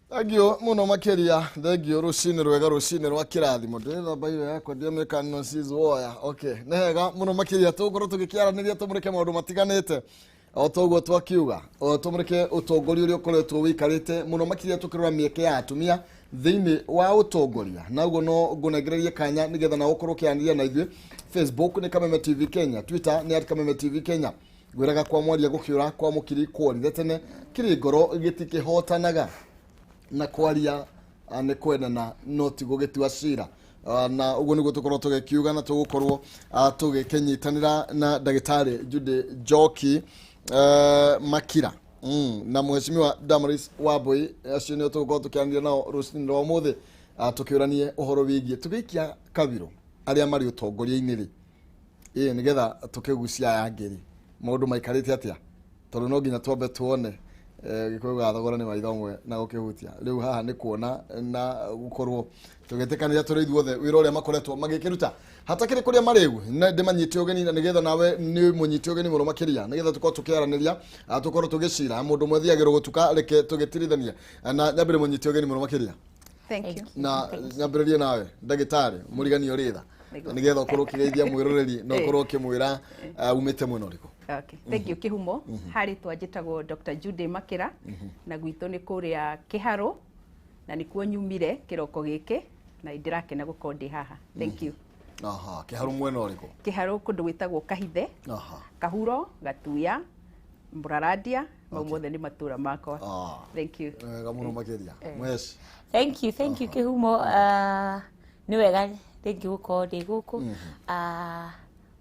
Thank you muno makiria. Thank you. Rucini rwega, rucini rwa kirathimo. Ndĩrethamba irio yakwa ndiamĩka woya. Okay, nĩ hega muno makiria. Tũgũkorwo tũgĩkĩaranĩria, tũmũrĩke maũndũ matiganĩte o ta ũguo twakiuga, o tũmũrĩke ũtongoria ũrĩa ũkoretwo wĩikarĩte mũno makĩria, tũkĩrora mĩeke ya atumia thĩinĩ wa ũtongoria. Na ũguo no ngũnengererie kanya nĩgetha nawe ũkorwo ũkĩaranĩria na ithuĩ. Facebook nĩ Kameme TV Kenya, Twitter nĩ @KamemeTV Kenya. Ngwĩraga kwa mwaria gũkĩũra, kwa mũkiri kworire tene, kĩrĩ ngoro gĩtikĩhotanaga, na kwaria nĩ kwendana no ti gũgĩtua cira. Na ũguo nĩguo tũkorwo tũgĩkiuga na tũgũkorwo tũgĩkĩnyitanĩra na ndagĩtarĩ Judy Njoki Makira na mheshimiwa Damaris Wambui. Acio nĩo tũgũkorwo tũkĩaranĩria nao rũcinĩ rwa ũmũthĩ, tũkĩũranie ũhoro wĩgiĩ tũgĩikia kabirũ arĩa marĩ ũtongoria-inĩ rĩ, ĩĩ, nĩgetha tũkĩgucia aya angĩ rĩ, maũndũ maikarĩte atĩa, tondũ no nginya twambe tuone gĩkũyũ gĩa thogora nĩ maitho ũmwe na gũkĩhutia. Rĩu haha nĩ kuona na gũkorwo tũgĩtĩkanĩria tũrĩ ithuothe wĩra ũrĩa makoretwo magĩkĩruta hatakĩrĩ kũrĩa marĩu. Na ndĩmanyite ũgeni na nĩgetha nawe nĩ mũnyite ũgeni mũno makĩria, nĩgetha tũkorwo tũkĩaranĩria, tũkorwo tũgĩcira mũndũ ũmwe thiagĩrwo gũtuka. Reke tũgĩtirithanie na nyambĩre mũnyite ũgeni mũno makĩria. Thank you. Na nyambĩrĩrie nawe, ndagĩtarĩ mũriganio rĩtha, nĩgetha ũkorwo ũkĩgeithia mwĩroreri na ũkorwo ũkĩmwĩra umĩte mwena ũrĩkũ. Okay. Thank you, Kihumo. Harĩtwa njĩtagwo Dr. Judy Makira na gwitũ nĩ kũrĩa Kĩharũ na nĩkuo nyumire kĩroko gĩkĩ na ndĩrakena gũkorwo ndĩ haha. Thank you. Aha, Kĩharũ mwena ũrĩkũ? Kĩharũ kũndũ gwĩtagwo Kahithe, Kahuro, Gatuya, Mũrarandia, mau mothe nĩ matũra makwa. Thank you. Wega mũno makĩria, mweci. Thank you, thank you, Kihumo. Nĩ wega rĩngĩ gũkorwo ndĩ gũkũ.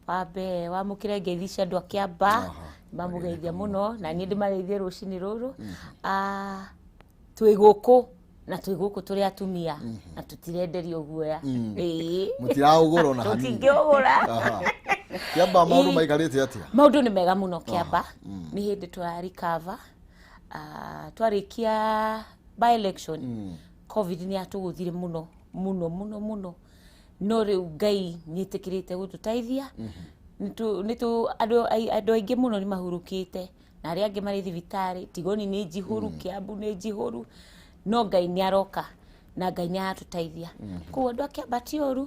Wambe wamũkĩre ngeithi cia andũ a Kĩamba, mamũgeithia mũno na niĩ ndĩmageithie rũcinĩ rũrũ. Twĩ gũkũ na twĩ gũkũ tũrĩ atumia na tũtirenderio guoya. Ĩĩ. Mũtiraũgũra ona hanini. Tũtingĩũgũra. Kĩamba maũndũ maikarĩte atĩa? Maũndũ nĩ mega mũno Kĩamba. Nĩ hĩndĩ tũra recover. Twarĩkia by election, COVID nĩ yatũgũthire mũno mũno mũno mũno, no rĩu Ngai nĩ ĩtĩkĩrĩte gũtũteithia. Nĩ tũ andũ aingĩ mũno nĩ mahurũkĩte na arĩa angĩ marĩ thibitarĩ. Tigoni nĩ njihũru, Kĩambu nĩ njihũru, no Ngai nĩ aroka na Ngai nĩ aratũteithia. Koguo andũ a Kĩamba ti ũru,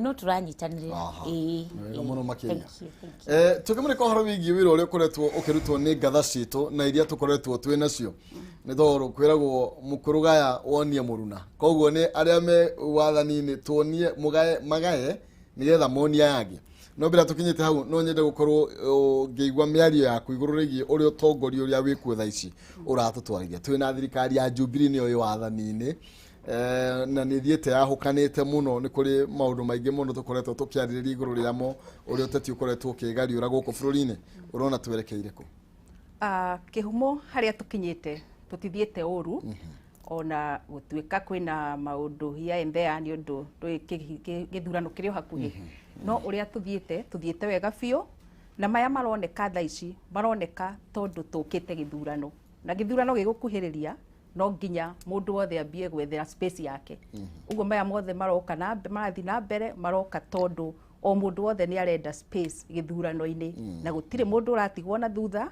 no tũranyitanĩrĩra. Ĩĩ. Nĩ wega mũno makĩria. Thank you, thank you. Tũkĩmũrĩka ũhoro wĩgiĩ wĩra ũrĩa ũkoretwo ũkĩrutwo nĩ ngatha citũ na iria tũkoretwo twĩ nacio, nĩ tondũ kwĩragwo mũkũrũ gaya wonie mũruna, koguo nĩ arĩa me wathani-inĩ tuonie mũgaye magaye nĩgetha monie aya angĩ. No mbere tũkinyĩte hau, no nyende gũkorwo ngĩigua mĩario yaku igũrũ rĩgiĩ ũrĩa ũtongoria ũrĩa wĩkuo thaa ici ũratũtwarithia. Twĩ na thirikari ya Jubilee nĩyo ĩ wathani-inĩ, na nĩ thiĩte yahũkanĩte mũno. Nĩ kũrĩ maũndũ maingĩ mũno tũkoretwo tũkĩarĩrĩria igũrũ rĩamo, ũrĩa ũteti ũkoretwo ũkĩgariũra gũkũ bũrũri-inĩ. Ũrona twerekeire kũ? Kĩhumo, harĩa tũkinyĩte tũtithiĩte ũru, ona gũtuĩka kwĩna maũndũ here and there nĩ ũndũ ndũĩ gĩthurano kĩrĩ o hakuhĩ, no ũrĩa tũthiĩte, tũthiĩte wega biũ. Na maya maroneka thaa ici maroneka tondũ tũkĩte gĩthurano, na gĩthurano gĩgũkuhĩrĩria, no nginya mũndũ wothe ambie gwethera space yake. Ũguo maya mothe maroka na marathiĩ na mbere maroka tondũ o mũndũ wothe nĩ arenda space gĩthurano-inĩ, na gũtirĩ mũndũ ũratigwo na thutha.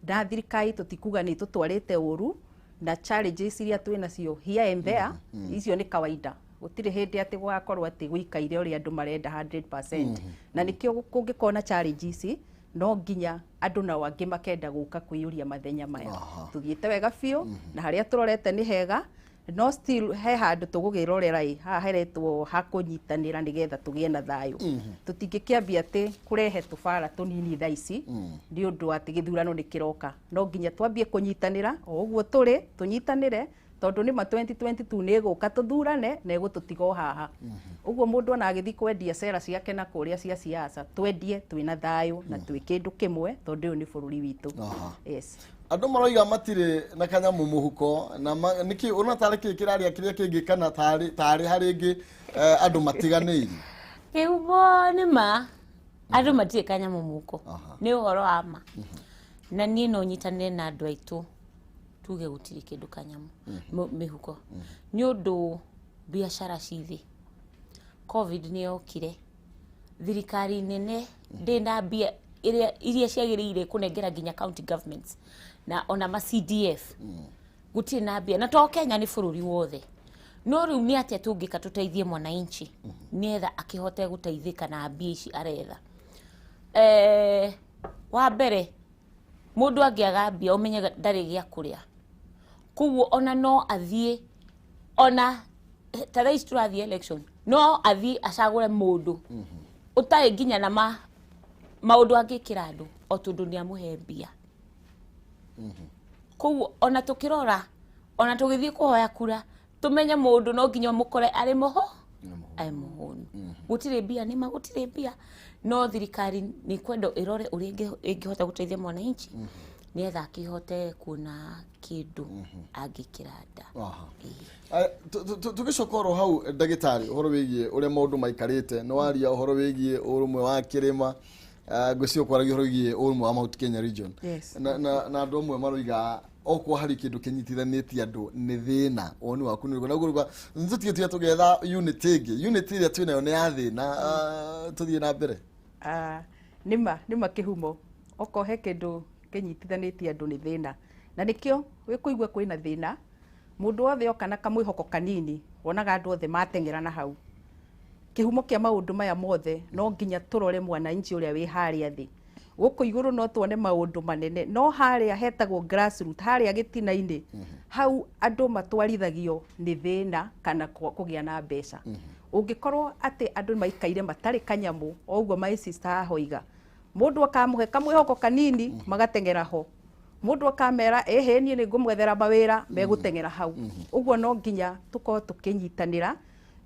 Na thirikari tũtikuga nĩ tũtwarĩte ũru, na challenges iria twĩ nacio here and there, icio nĩ kawaida. Gũtirĩ hĩndĩ atĩ gũgakorwo atĩ gũikaire ũrĩa andũ marenda 100%, na nĩkĩo kũngĩkorwo na challenges ici, no nginya andũ nao angĩ makenda gũka kwĩyũria mathenya maya. Tũthiĩte wega biũ na harĩa tũrorete nĩ hega, no still he handũ tũgũgĩrorera ĩ haha heretwo ha kũnyitanĩra nĩgetha tũgĩe na thayũ. Tũtingĩkĩambia atĩ kũrehe tũbara tũnini thaa ici nĩ ũndũ atĩ gĩthurano nĩ kĩroka. No nginya twambie kũnyitanĩra o ũguo tũrĩ, tũnyitanĩre, tondũ nĩ ma 2022 nĩ ĩgũka tũthurane na ĩgũtũtiga o haha ũguo. Mũndũ ona agĩthiĩ kwendia cera ciake na kũrĩa cia siasa, twendie twĩna thayũ na twĩ kĩndũ kĩmwe, tondũ ũyũ nĩ bũrũri witũ. Yes. Andũ maroiga matirĩ na kanyamũ mũhuko na nĩkĩ ũrona tarĩ kĩ kĩraria kĩrĩa kĩngĩ, kana tarĩ harĩ ngĩ andũ matiganĩirie? Kĩhumo, nĩ ma andũ matirĩ kanyamũ mũhuko. Nĩ ũhoro wa ma, na niĩ no nyitanĩre na andũ aitũ tuge gũtirĩ kĩndũ kanyamũ mĩhuko, nĩ ũndũ biacara ci thĩ. COVID nĩ yokire, thirikari nene ndĩna mbia iria ciagĩrĩire kũnengera nginya county governments na ona ma CDF. Gũtirĩ na mbia na to Kenya nĩ bũrũri wothe. No rĩu nĩ atĩa tũngĩka tũteithie mwananchi nĩgetha akĩhote gũteithĩka na mbia ici aretha? Wa mbere, mũndũ angĩaga mbia ũmenye ndarĩ gĩa kũrĩa. Koguo ona no athiĩ, ona ta thaa ici tũrathiĩ election, no athiĩ acagũre mũndũ ũtarĩ nginya na maũndũ angĩkĩra andũ o tondũ nĩ amũhe mbia. Koguo ona tũkĩrora, ona tũgĩthiĩ kũhoya kura, tũmenye mũndũ no nginya ũmũkore arĩ mũho, arĩ mũhũnu. Gũtirĩ mbia, nĩma gũtirĩ mbia, no thirikari nĩ kwenda ĩrore ũrĩa ĩngĩhota gũteithia mwananchi nĩgetha akĩhote kuona kĩndũ angĩkĩra nda. Tũgĩcoka oro hau ndagĩtarĩ, ũhoro wĩgiĩ ũrĩa maũndũ maikarĩte, nĩ waria ũhoro wĩgiĩ ũrũmwe wa kĩrĩma, ngwĩciria ũkwaragia ũhoro wĩgiĩ ũrũmwe wa Mount Kenya region. Na andũ amwe maroiga okorwo harĩ kĩndũ kĩnyitithanĩtie andũ nĩ thĩna. Woni waku nĩ ũrĩkũ? Na ũguo nĩtũtige tuge tũgetha unity ĩngĩ, unity ĩrĩa twĩnayo nĩ ya thĩna. Tũthiĩ na mbere. Nĩma kĩhumo, okorwo he kĩndũ kĩnyitithanĩtie andũ nĩ thĩna, na nĩkĩo wĩkũigua kwĩna thĩna, mũndũ wothe oka na kamwĩhoko kanini wonaga andũ othe mateng'era na hau. Kĩhumo kĩa maũndũ maya mothe no nginya tũrore mwananchi ũrĩa wĩ harĩa thĩ. Gũkũ igũrũ no tuone maũndũ manene, no harĩa hetagwo grassroot, harĩa gĩtina-inĩ, hau andũ matwarithagio nĩ thĩna kana kũgĩa na mbeca. Ũngĩkorwo atĩ andũ maikaire matarĩ kanyamũ, o ũguo my sister ahoiga, mũndũ akamũhe kamwĩhoko kanini magateng'era ho, mũndũ akamera ĩhĩ niĩ nĩ ngũmwethera mawĩra, megũteng'era hau. Ũguo no nginya tũkorwo tũkĩnyitanĩra,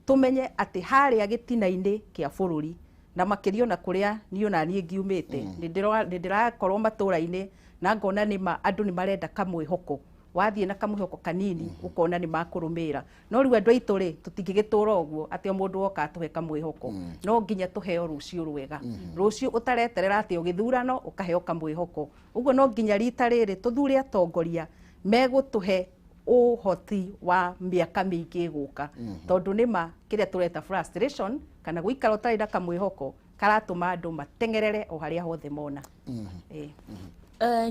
tũmenye atĩ harĩa gĩtina-inĩ kĩa bũrũri, na makĩria ona kũrĩa niĩ ona niĩ ngiumĩte, nĩ ndĩrakorwo matũra-inĩ na ngona nĩma andũ nĩ marenda kamwĩhoko. Wathiĩ na kamwĩhoko kanini ũkona nĩ makũrũmĩrĩra. No rĩu andũ aitũ rĩ, tũtingĩgĩtũra ũguo atĩ o mũndũ woka atũhe kamwĩhoko. No nginya tũheo rũciũ rwega, rũciũ ũtareterera atĩ o gĩthurano ũkaheo kamwĩhoko. Ũguo no nginya rita rĩrĩ tũthure atongoria megũtũhe ũhoti wa mĩaka mĩingĩ ĩgũka, tondũ nĩma kĩrĩa tũreta frustration kana gũikara ũtarĩ na kamwĩhoko karatũma andũ mateng'erere o harĩa hothe mona.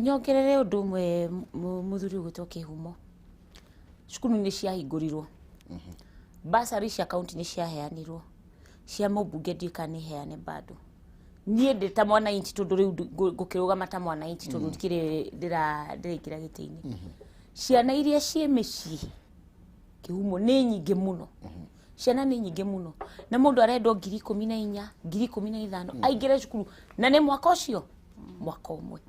Nyongerere ũndũ ũmwe, mũthuri ũgwĩtwo Kĩhumo, cukuru nĩ ciahingũrirwo, basari cia kaunti nĩ ciaheanirwo, cia mũmbunge ndiũĩ kana nĩ heane bado. Niĩ ndĩ ta mwananchi, tondũ rĩu ngũkĩrũgama ta mwananchi, tondũ ndikĩrĩ ndĩraingĩra gĩtĩ-inĩ. Ciana iria ciĩ mĩciĩ Kĩhumo nĩ nyingĩ mũno, ciana nĩ nyingĩ mũno, na mũndũ arendwo 14,000, 15,000 aingĩre cukuru, na nĩ mwaka ũcio, mwaka ũmwe.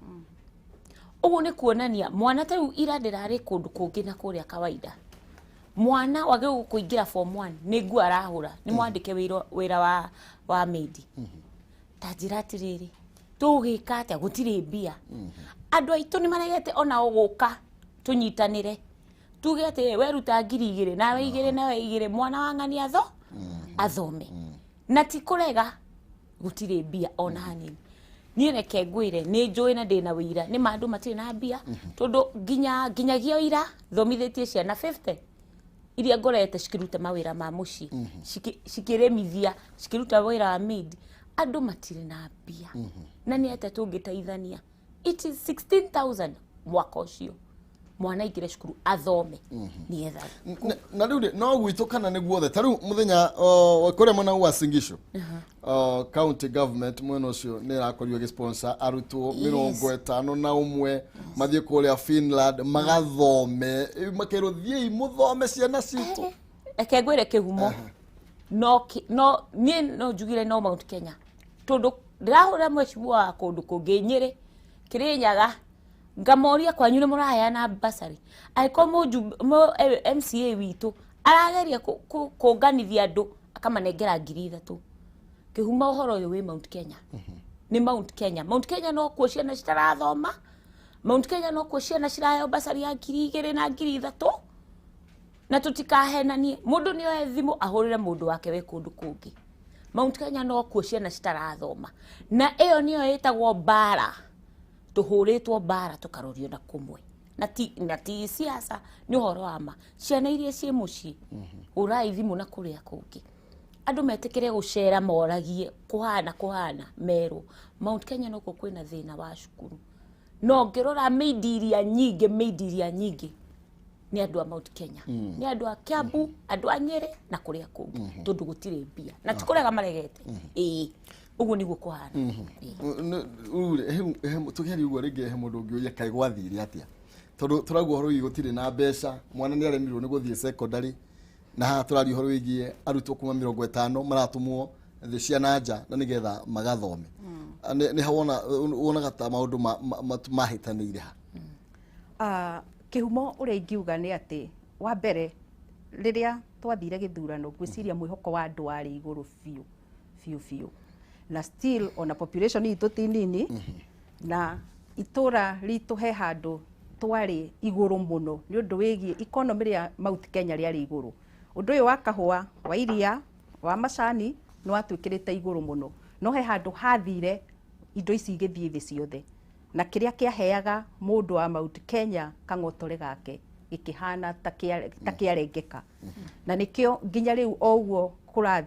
Ũguo nĩ kuonania mwana ta rĩu ira ndĩrarĩ kũndũ kũngĩ na kũrĩa kawaida, mwana wagĩrĩirwo kũingĩra form 1 nĩ nguo arahũra, nĩ mwandĩke wĩra wa maid. Ta njĩra atĩrĩrĩ, tũgĩka atĩa? Gũtirĩ mbia. Andũ aitũ nĩ maregete onao gũka tũnyitanĩre, tuge atĩ weruta 2,000 nawe 2 nawe 2, mwana wa ng'ania athome, na ti kũrega, gũtirĩ mbia ona hanini. Niĩ reke ngwĩre nĩ njũĩ na ndĩna wĩira nĩ ma andũ matirĩ na mbia, tondũ nginyagia ira thomithĩtie ciana 50 iria ngorete cikĩruta mawĩra ma mũciĩ, cikĩrĩmithia, cikĩruta wĩra wa maid. Andũ matirĩ na mbia, na nĩ atĩa tũngĩteithania? It is 16,000 mwaka ũcio mwana aingĩre cukuru athome nĩgetha. Na rĩu rĩ, no gwitũ kana nĩ guothe? Ta rĩu mũthenya kũrĩa mwena wa Uasin county government mwena ũcio nĩ ĩrakorirwo ĩgĩsponsor arutwo 51 mathiĩ kũrĩa Finland magathome, makerwo thiĩi mũthome ciana citũ. Reke ngwĩre Kĩhumo, no niĩ no njugire no Mount Kenya, tondũ ndĩrahũra mheshimiwa wa kũndũ kũngĩ Nyĩrĩ, Kĩrĩnyaga, ngamoria kwanyu nĩ mũraheana basari, angĩkorwo MCA witũ arageria kũnganithia andũ akamanengera 3,000. Kĩhumo ũhoro ũyũ wĩ Mount Kenya, nĩ Mount Kenya. Mount Kenya no kuo ciana citarathoma, Mount Kenya no kuo ciana ciraheo basari ya 2,000 na 3,000, na tũtikahenanie, mũndũ nĩ oe thimũ ahũrĩre mũndũ wake wĩ kũndũ kũngĩ. Mount Kenya no kuo ciana citarathoma, na ĩyo nĩyo ĩtagwo mbara, tũhũrĩtwo mbara tũkarorio na kũmwe, na ti siasa, nĩ ũhoro wa ma. Ciana iria ciĩ mũciĩ, hũrai thimũ na kũrĩa kũngĩ, andũ metĩkĩre gũcera moragie kũhana kũhana merwo Mount Kenya nokuo kwĩna thĩna wa cukuru. No ngĩrora maid iria nyingĩ, maid iria nyingĩ Nĩ andũ a Mount Kenya, nĩ andũ a Kiambu, andũ a Nyĩrĩ na kũrĩa kũngĩ, tondũ gũtirĩ mbia na ti kũrega maregete. Ĩĩ, ũguo nĩguo kũhana. Rĩu tũkĩaria ũguo rĩngĩ, he mũndũ ũngĩũria kaĩ gwathire atĩa, tondũ tũrauga ũhoro wĩgiĩ gũtirĩ na mbeca, mwana nĩ aremirwo nĩ gũthiĩ secondary, na haha tũraria ũhoro wĩgiĩ arutwo kuma 50 maratũmwo thĩ cia na nja na nĩgetha magathome. Nĩ ha wona wonaga ta maũndũ mahĩtanĩire ha? Ah, kĩhumo, ũrĩa ingiuga nĩ atĩ wa mbere, rĩrĩa twathire gĩthurano, ngwĩciria mwĩhoko wa andũ warĩ igũrũ biũ biũ biũ, na still ona population itũ ti nini, na itũra ritũ he handũ twarĩ igũrũ mũno nĩ ũndũ wĩgiĩ economy rĩa Mount Kenya rĩarĩ igũrũ. Ũndũ ũyũ wa kahũa, wa iria, wa macani nĩ watwĩkĩrĩte igũrũ mũno, no he handũ hathire indo ici igĩthiĩ thĩ ciothe, na kĩrĩa kĩaheaga mũndũ wa Mount Kenya kang'otore gake gĩkĩhana ta kĩarengeka. Na nĩkĩo nginya rĩu o ũguo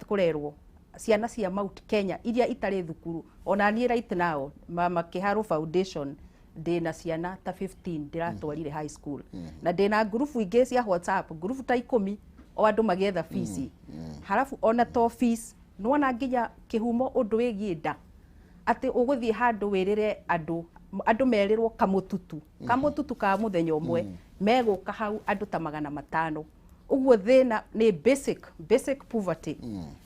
kũrerwo ciana cia Mount Kenya iria itarĩ thukuru, ona niĩ right now, Mama Kĩharũ Foundation, ndĩna ciana ta 15 ndĩratwarire high school, na ndĩna ngurubu ingĩ cia WhatsApp, ngurubu ta 10, o andũ magĩetha fees. Harabu ona to fees, nĩwona nginya kĩhumo ũndũ wĩgiĩ nda, atĩ ũgũthiĩ handũ wĩrĩre andũ, andũ merĩrwo kamũtutu kamũtutu ka mũthenya ũmwe, megũka hau andũ ta 500 ũguo. Thĩna nĩ basic poverty.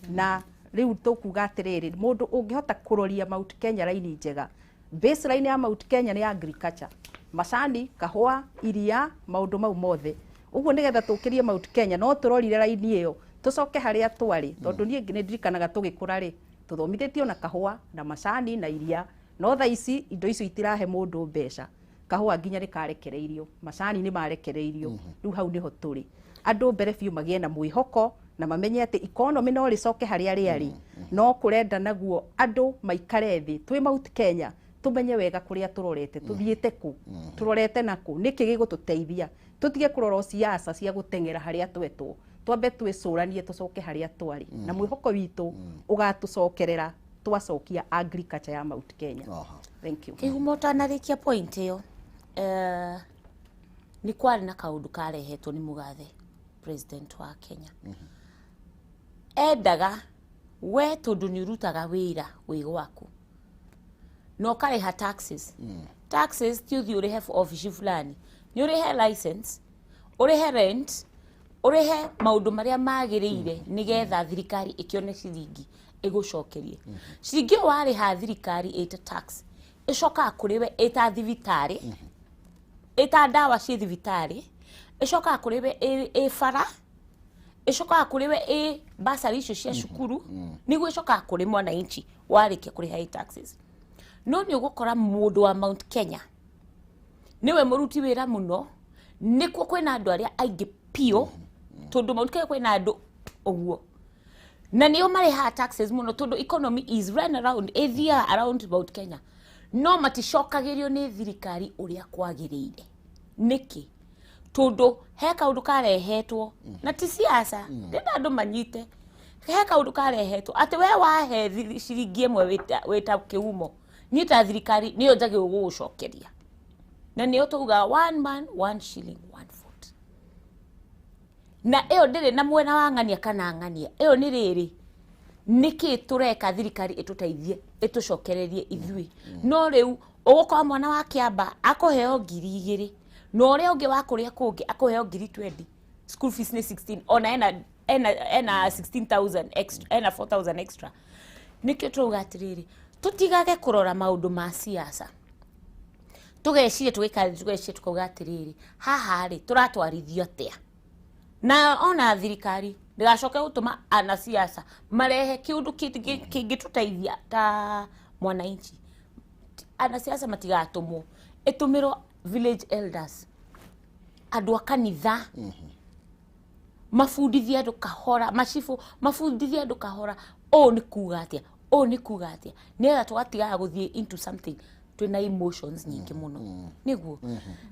Na rĩu tũkuga atĩrĩrĩ, mũndũ ũngĩhota kũroria Mount Kenya raini njega, baseline ya Mount Kenya nĩ agriculture, macani, kahũa, iria, maũndũ mau mothe ũguo. Nĩgetha tũkĩrie Mount Kenya, no tũrorire raini ĩyo tũcoke harĩa twarĩ, tondũ niĩ nĩ ndirikanaga tũgĩkũra rĩ, tũthomithĩtio na kahũa na macani na iria, no thaa ici indo icio itirahe mũndũ mbeca. Kahũa nginya nĩ karekereirio, macani nĩ marekereirio. Rĩu hau nĩho tũrĩ. Andũ mbere biũ magĩe na mwĩhoko na mamenye atĩ economy no rĩcoke harĩa rĩarĩ, no kũrenda naguo andũ maikare thĩ twĩ Mount Kenya, tũmenye wega kũrĩa tũrorete, tũthiĩte kũ, tũrorete nakũ, nĩkĩ gĩgũtũteithia. Tũtige kũrora siasa cia gũteng'era harĩa twetwo, twambe twĩcũranie tũcoke harĩa twarĩ, na mwĩhoko witũ ũgatũcokerera twacokia agriculture ya Mount Kenya. Thank you. Kĩhumo, ũtanarĩkia point ĩyo, nĩ kwarĩ na kaũndũ karehetwo nĩ mũgathe president wa Kenya. Endaga we, tondũ nĩ ũrutaga wĩra wĩ gwaku na ũkarĩha taxes. Taxes ti ũthiĩ ũrĩhe obici fulani, nĩ ũrĩhe license, ũrĩhe rent, ũrĩhe maũndũ marĩa magĩrĩire, nĩgetha thirikari ĩkĩone ciringi ĩgũcokerie. Ciringi ĩyo warĩha thirikari ĩta tax, ĩcokaga kũrĩ we ĩta thibitarĩ, ĩta ndawa ciĩ thibitarĩ, ĩcokaga kũrĩ we ĩ bara, ĩcokaga kũrĩ we ĩ basarĩ icio cia cukuru, nĩguo ĩcokaga kũrĩ mwananchi warĩkia kũrĩha ĩ taxes. No nĩ ũgũkora mũndũ wa Mount Kenya nĩwe mũruti wĩra mũno, nĩkuo kwĩna andũ arĩa aingĩ biũ, tondũ Mount Kenya kwĩna andũ ũguo, na nĩo marĩhaga taxes mũno, tondũ economy is run around, ĩthiaga around Mount Kenya, no maticokagĩrio nĩ thirikari ũrĩa kwagĩrĩire. Nĩkĩ? Tondũ he kaũndũ karehetwo, na ti siasa, ndĩna andũ manyite, he kaũndũ karehetwo atĩ we wahe ciringi 1 wĩta kĩhumo, nyita thirikari nĩyo njagĩrĩirwo gũgũcokeria, na nĩyo taugaga one man, one shilling, one vote. Na ĩyo ndĩrĩ na mwena wa ng'ania kana ng'ania, ĩyo nĩ rĩrĩ nĩkĩ tũreka thirikari ĩtũteithie, ĩtũcokererie ithuĩ. No rĩu ũgũkora mwana wa Kĩamba akũheo 2000, na ũrĩa ũngĩ wa kũrĩa kũngĩ akũheo 20,000. School fees nĩ 16, ona ena 16,000 extra, ena 4000 extra. Nĩkĩo tũrauga atĩrĩrĩ, tũtigage kũrora maũndũ ma siasa, tũgeciria, tũgĩikara tũgeciria, tũkauga atĩrĩrĩ, haha rĩ tũratwarithio atĩa? Na ona thirikari ndĩgacoke gũtũma anasiasa marehe kĩũndũ kĩngĩtũteithia ta mwananchi. Anasiasa matigatũmwo, ĩtũmĩrwo village elders, andũ a kanitha, mabundithie andũ kahora, macibũ mabundithie andũ kahora, ũũ nĩ kuga atĩa, ũũ nĩ kuga atĩa, nĩgetha tũgatigaga gũthiĩ into something twĩna emotions nyingĩ mũno. Nĩguo,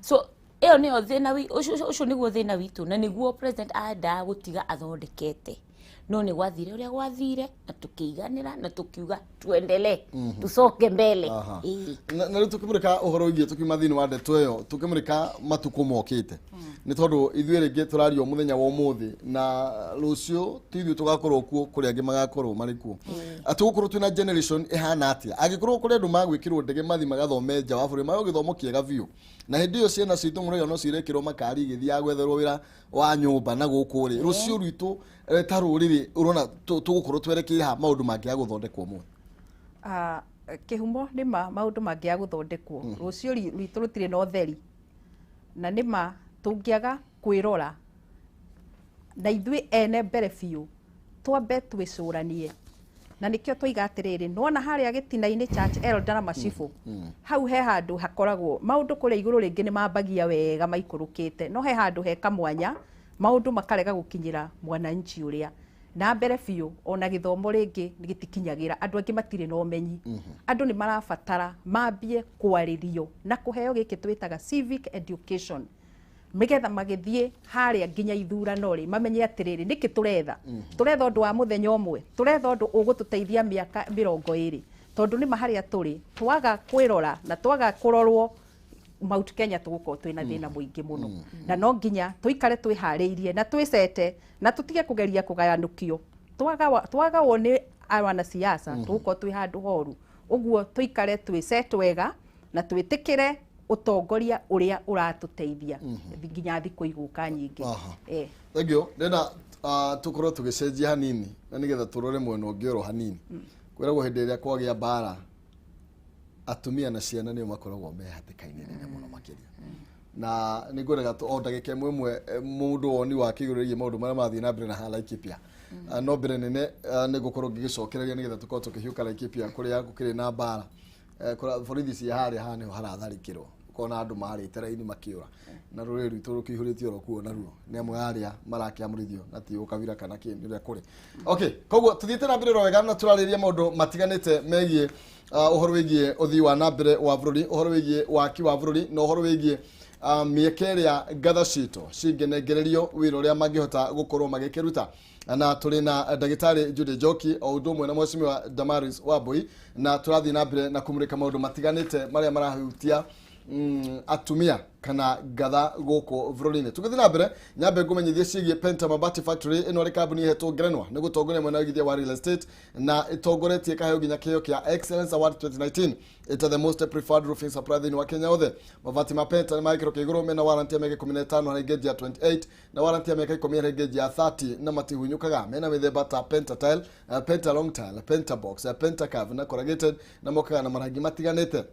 so ĩyo nĩyo thĩna ũcio nĩguo thĩna witũ, na nĩguo president endaga gũtiga athondekete. No nĩ gwathire ũrĩa gwathire, na tũkĩiganĩra na tũkiuga tuendelee, tucoke mbele. Ĩĩ. Na rĩu tũkĩmũrĩka ũhoro wĩgiĩ, tũkiuma thĩinĩ wa ndeto ĩyo, tũkĩmũrĩka matukũ mokĩte, nĩ tondũ ithuĩ rĩngĩ tũraria o mũthenya wa ũmũthĩ, na rũciũ ti ithuĩ tũgakorwo kuo, kũrĩ angĩ magakorwo marĩ kuo. Tũgũkorwo twĩna generation ĩhana atĩa angĩkorwo kũrĩ andũ magwĩkĩrwo ndege mathi magathome nja wa bũrũri, magwo gĩthomo kĩega biũ, na hĩndĩ ĩyo ciana citũ mũraiga no cirekĩrwo makari igĩthiaga gwetherwo wĩra wa nyũmba na gũkũ rĩ, rũciũ rwitũ ta rũrĩrĩ ũrona tũgũkorwo twerekeire ha maũndũ mangĩaga gũthondekwo ũmũthĩ? Ah, kĩhumo, nĩ ma maũndũ mangĩaga gũthondekwo, rũciũ rwitũ rũtirĩ na ũtheri, na nĩ ma tũngĩaga kwĩrora na ithuĩ ene mbere biũ, twambe twĩcũranie. Na nĩkĩo twoiga atĩrĩrĩ, nĩwona harĩa gĩtina-inĩ, church elder na macibũ, hau he handũ hakoragwo maũndũ kũrĩa igũrũ rĩngĩ nĩ mambagia wega maikũrũkĩte, no he handũ he kamwanya maũndũ makarega gũkinyĩra mwananchi ũrĩa na mbere biũ. Ona gĩthomo rĩngĩ gĩtikinyagĩra andũ angĩ, matirĩ na ũmenyi. Andũ nĩ marabatara mambie kwarĩrio na kũheo gĩkĩ twĩtaga civic education, nĩgetha magĩthiĩ harĩa nginya ithurano rĩ, mamenye atĩrĩrĩ, nĩkĩ tũretha? Tũretha ũndũ wa mũthenya ũmwe? Tũretha ũndũ ũgũtũteithia mĩaka 20? Tondũ nĩma harĩa tũrĩ, twaga kwĩrora na twaga kũrorwo Mount Kenya, tũgũkorwo twĩna thĩna mũingĩ mũno, na no nginya tũikare twĩharĩirie na twĩcete na tũtige kũgeria kũgayanũkio. Twagawo nĩ wanasiasa, tũgũkorwo twĩ handũ horu. Ũguo tũikare twĩcete wega na twĩtĩkĩre ũtongoria ũrĩa ũratũteithia nginya thikũ igũka nyingĩ. Thank you. Ndĩrenda tũkorwo tũgĩcenjia hanini na nĩgetha tũrore mwena ũngĩ oro hanini. Kwĩragwo hĩndĩ ĩrĩa kwagĩa mbara, atumia na ciana nĩo makoragwo me hatĩka-inĩ nene mũno makĩria, na nĩ ngwendaga o ndagĩka ĩmwe ĩmwe, mũndũ woni wake igũrũ rĩgiĩ maũndũ marĩa marathiĩ na mbere na haha Laikipia. No mbere nene, nĩ ngũkorwo ngĩgĩcokereria nĩgetha tũkorwo tũkĩhiũka Laikipia kũrĩa gũkĩrĩ na mbara. Borithi cia harĩa haha nĩho haratharĩkĩrwo, ũkona andũ marĩte raini makĩũra, na rũrĩrĩ rwitũ rũkĩihũrĩtio oro kuo naruo nĩ amwe arĩa marakĩamũrithio na ti ũkabira kana kĩ nĩ ũrĩa kũrĩ. Okay, koguo tũthiĩte na mbere oro wega na tũrarĩrĩria maũndũ matiganĩte megiĩ ũhoro wĩgiĩ ũthii wa na mbere wa bũrũri, ũhoro wĩgiĩ waki wa bũrũri, na ũhoro wĩgiĩ mĩeke ĩrĩa ngatha citũ cingĩnengererio wĩra ũrĩa mangĩhota gũkorwo magĩkĩruta. Na tũrĩ na ndagĩtarĩ Judy Njoki o ũndũ ũmwe na mheshimiwa Damaris Wambui, na tũrathiĩ na mbere na kũmũrĩka maũndũ matiganĩte marĩa marahutia atumia kana ngatha gũkũ bũrũri-inĩ. Tũgĩthiĩ na mbere, nyambe ngũmenyithie ciĩgiĩ Penta Mabati Factory. Ĩno nĩ kambuni ĩhetwo ngerenwa nĩ gũtongoria mwena wa ũigithia wa real estate, na ĩtongoretie ĩkaheo nginya kĩheo kĩa Excellence Award 2019 ĩta the most preferred roofing supplier thĩinĩ wa Kenya yothe. Mabati ma Penta nĩ ma gĩkĩro kĩa igũrũ, mena warranty ya mĩaka 15 harĩ gauge ya 28 na warranty ya mĩaka 10 harĩ gauge ya 30, na matihunyũkaga. Mena mĩthemba ta Penta tile, Penta long tile, Penta box, Penta curve na corrugated, na mokaga na marangi matiganĩte.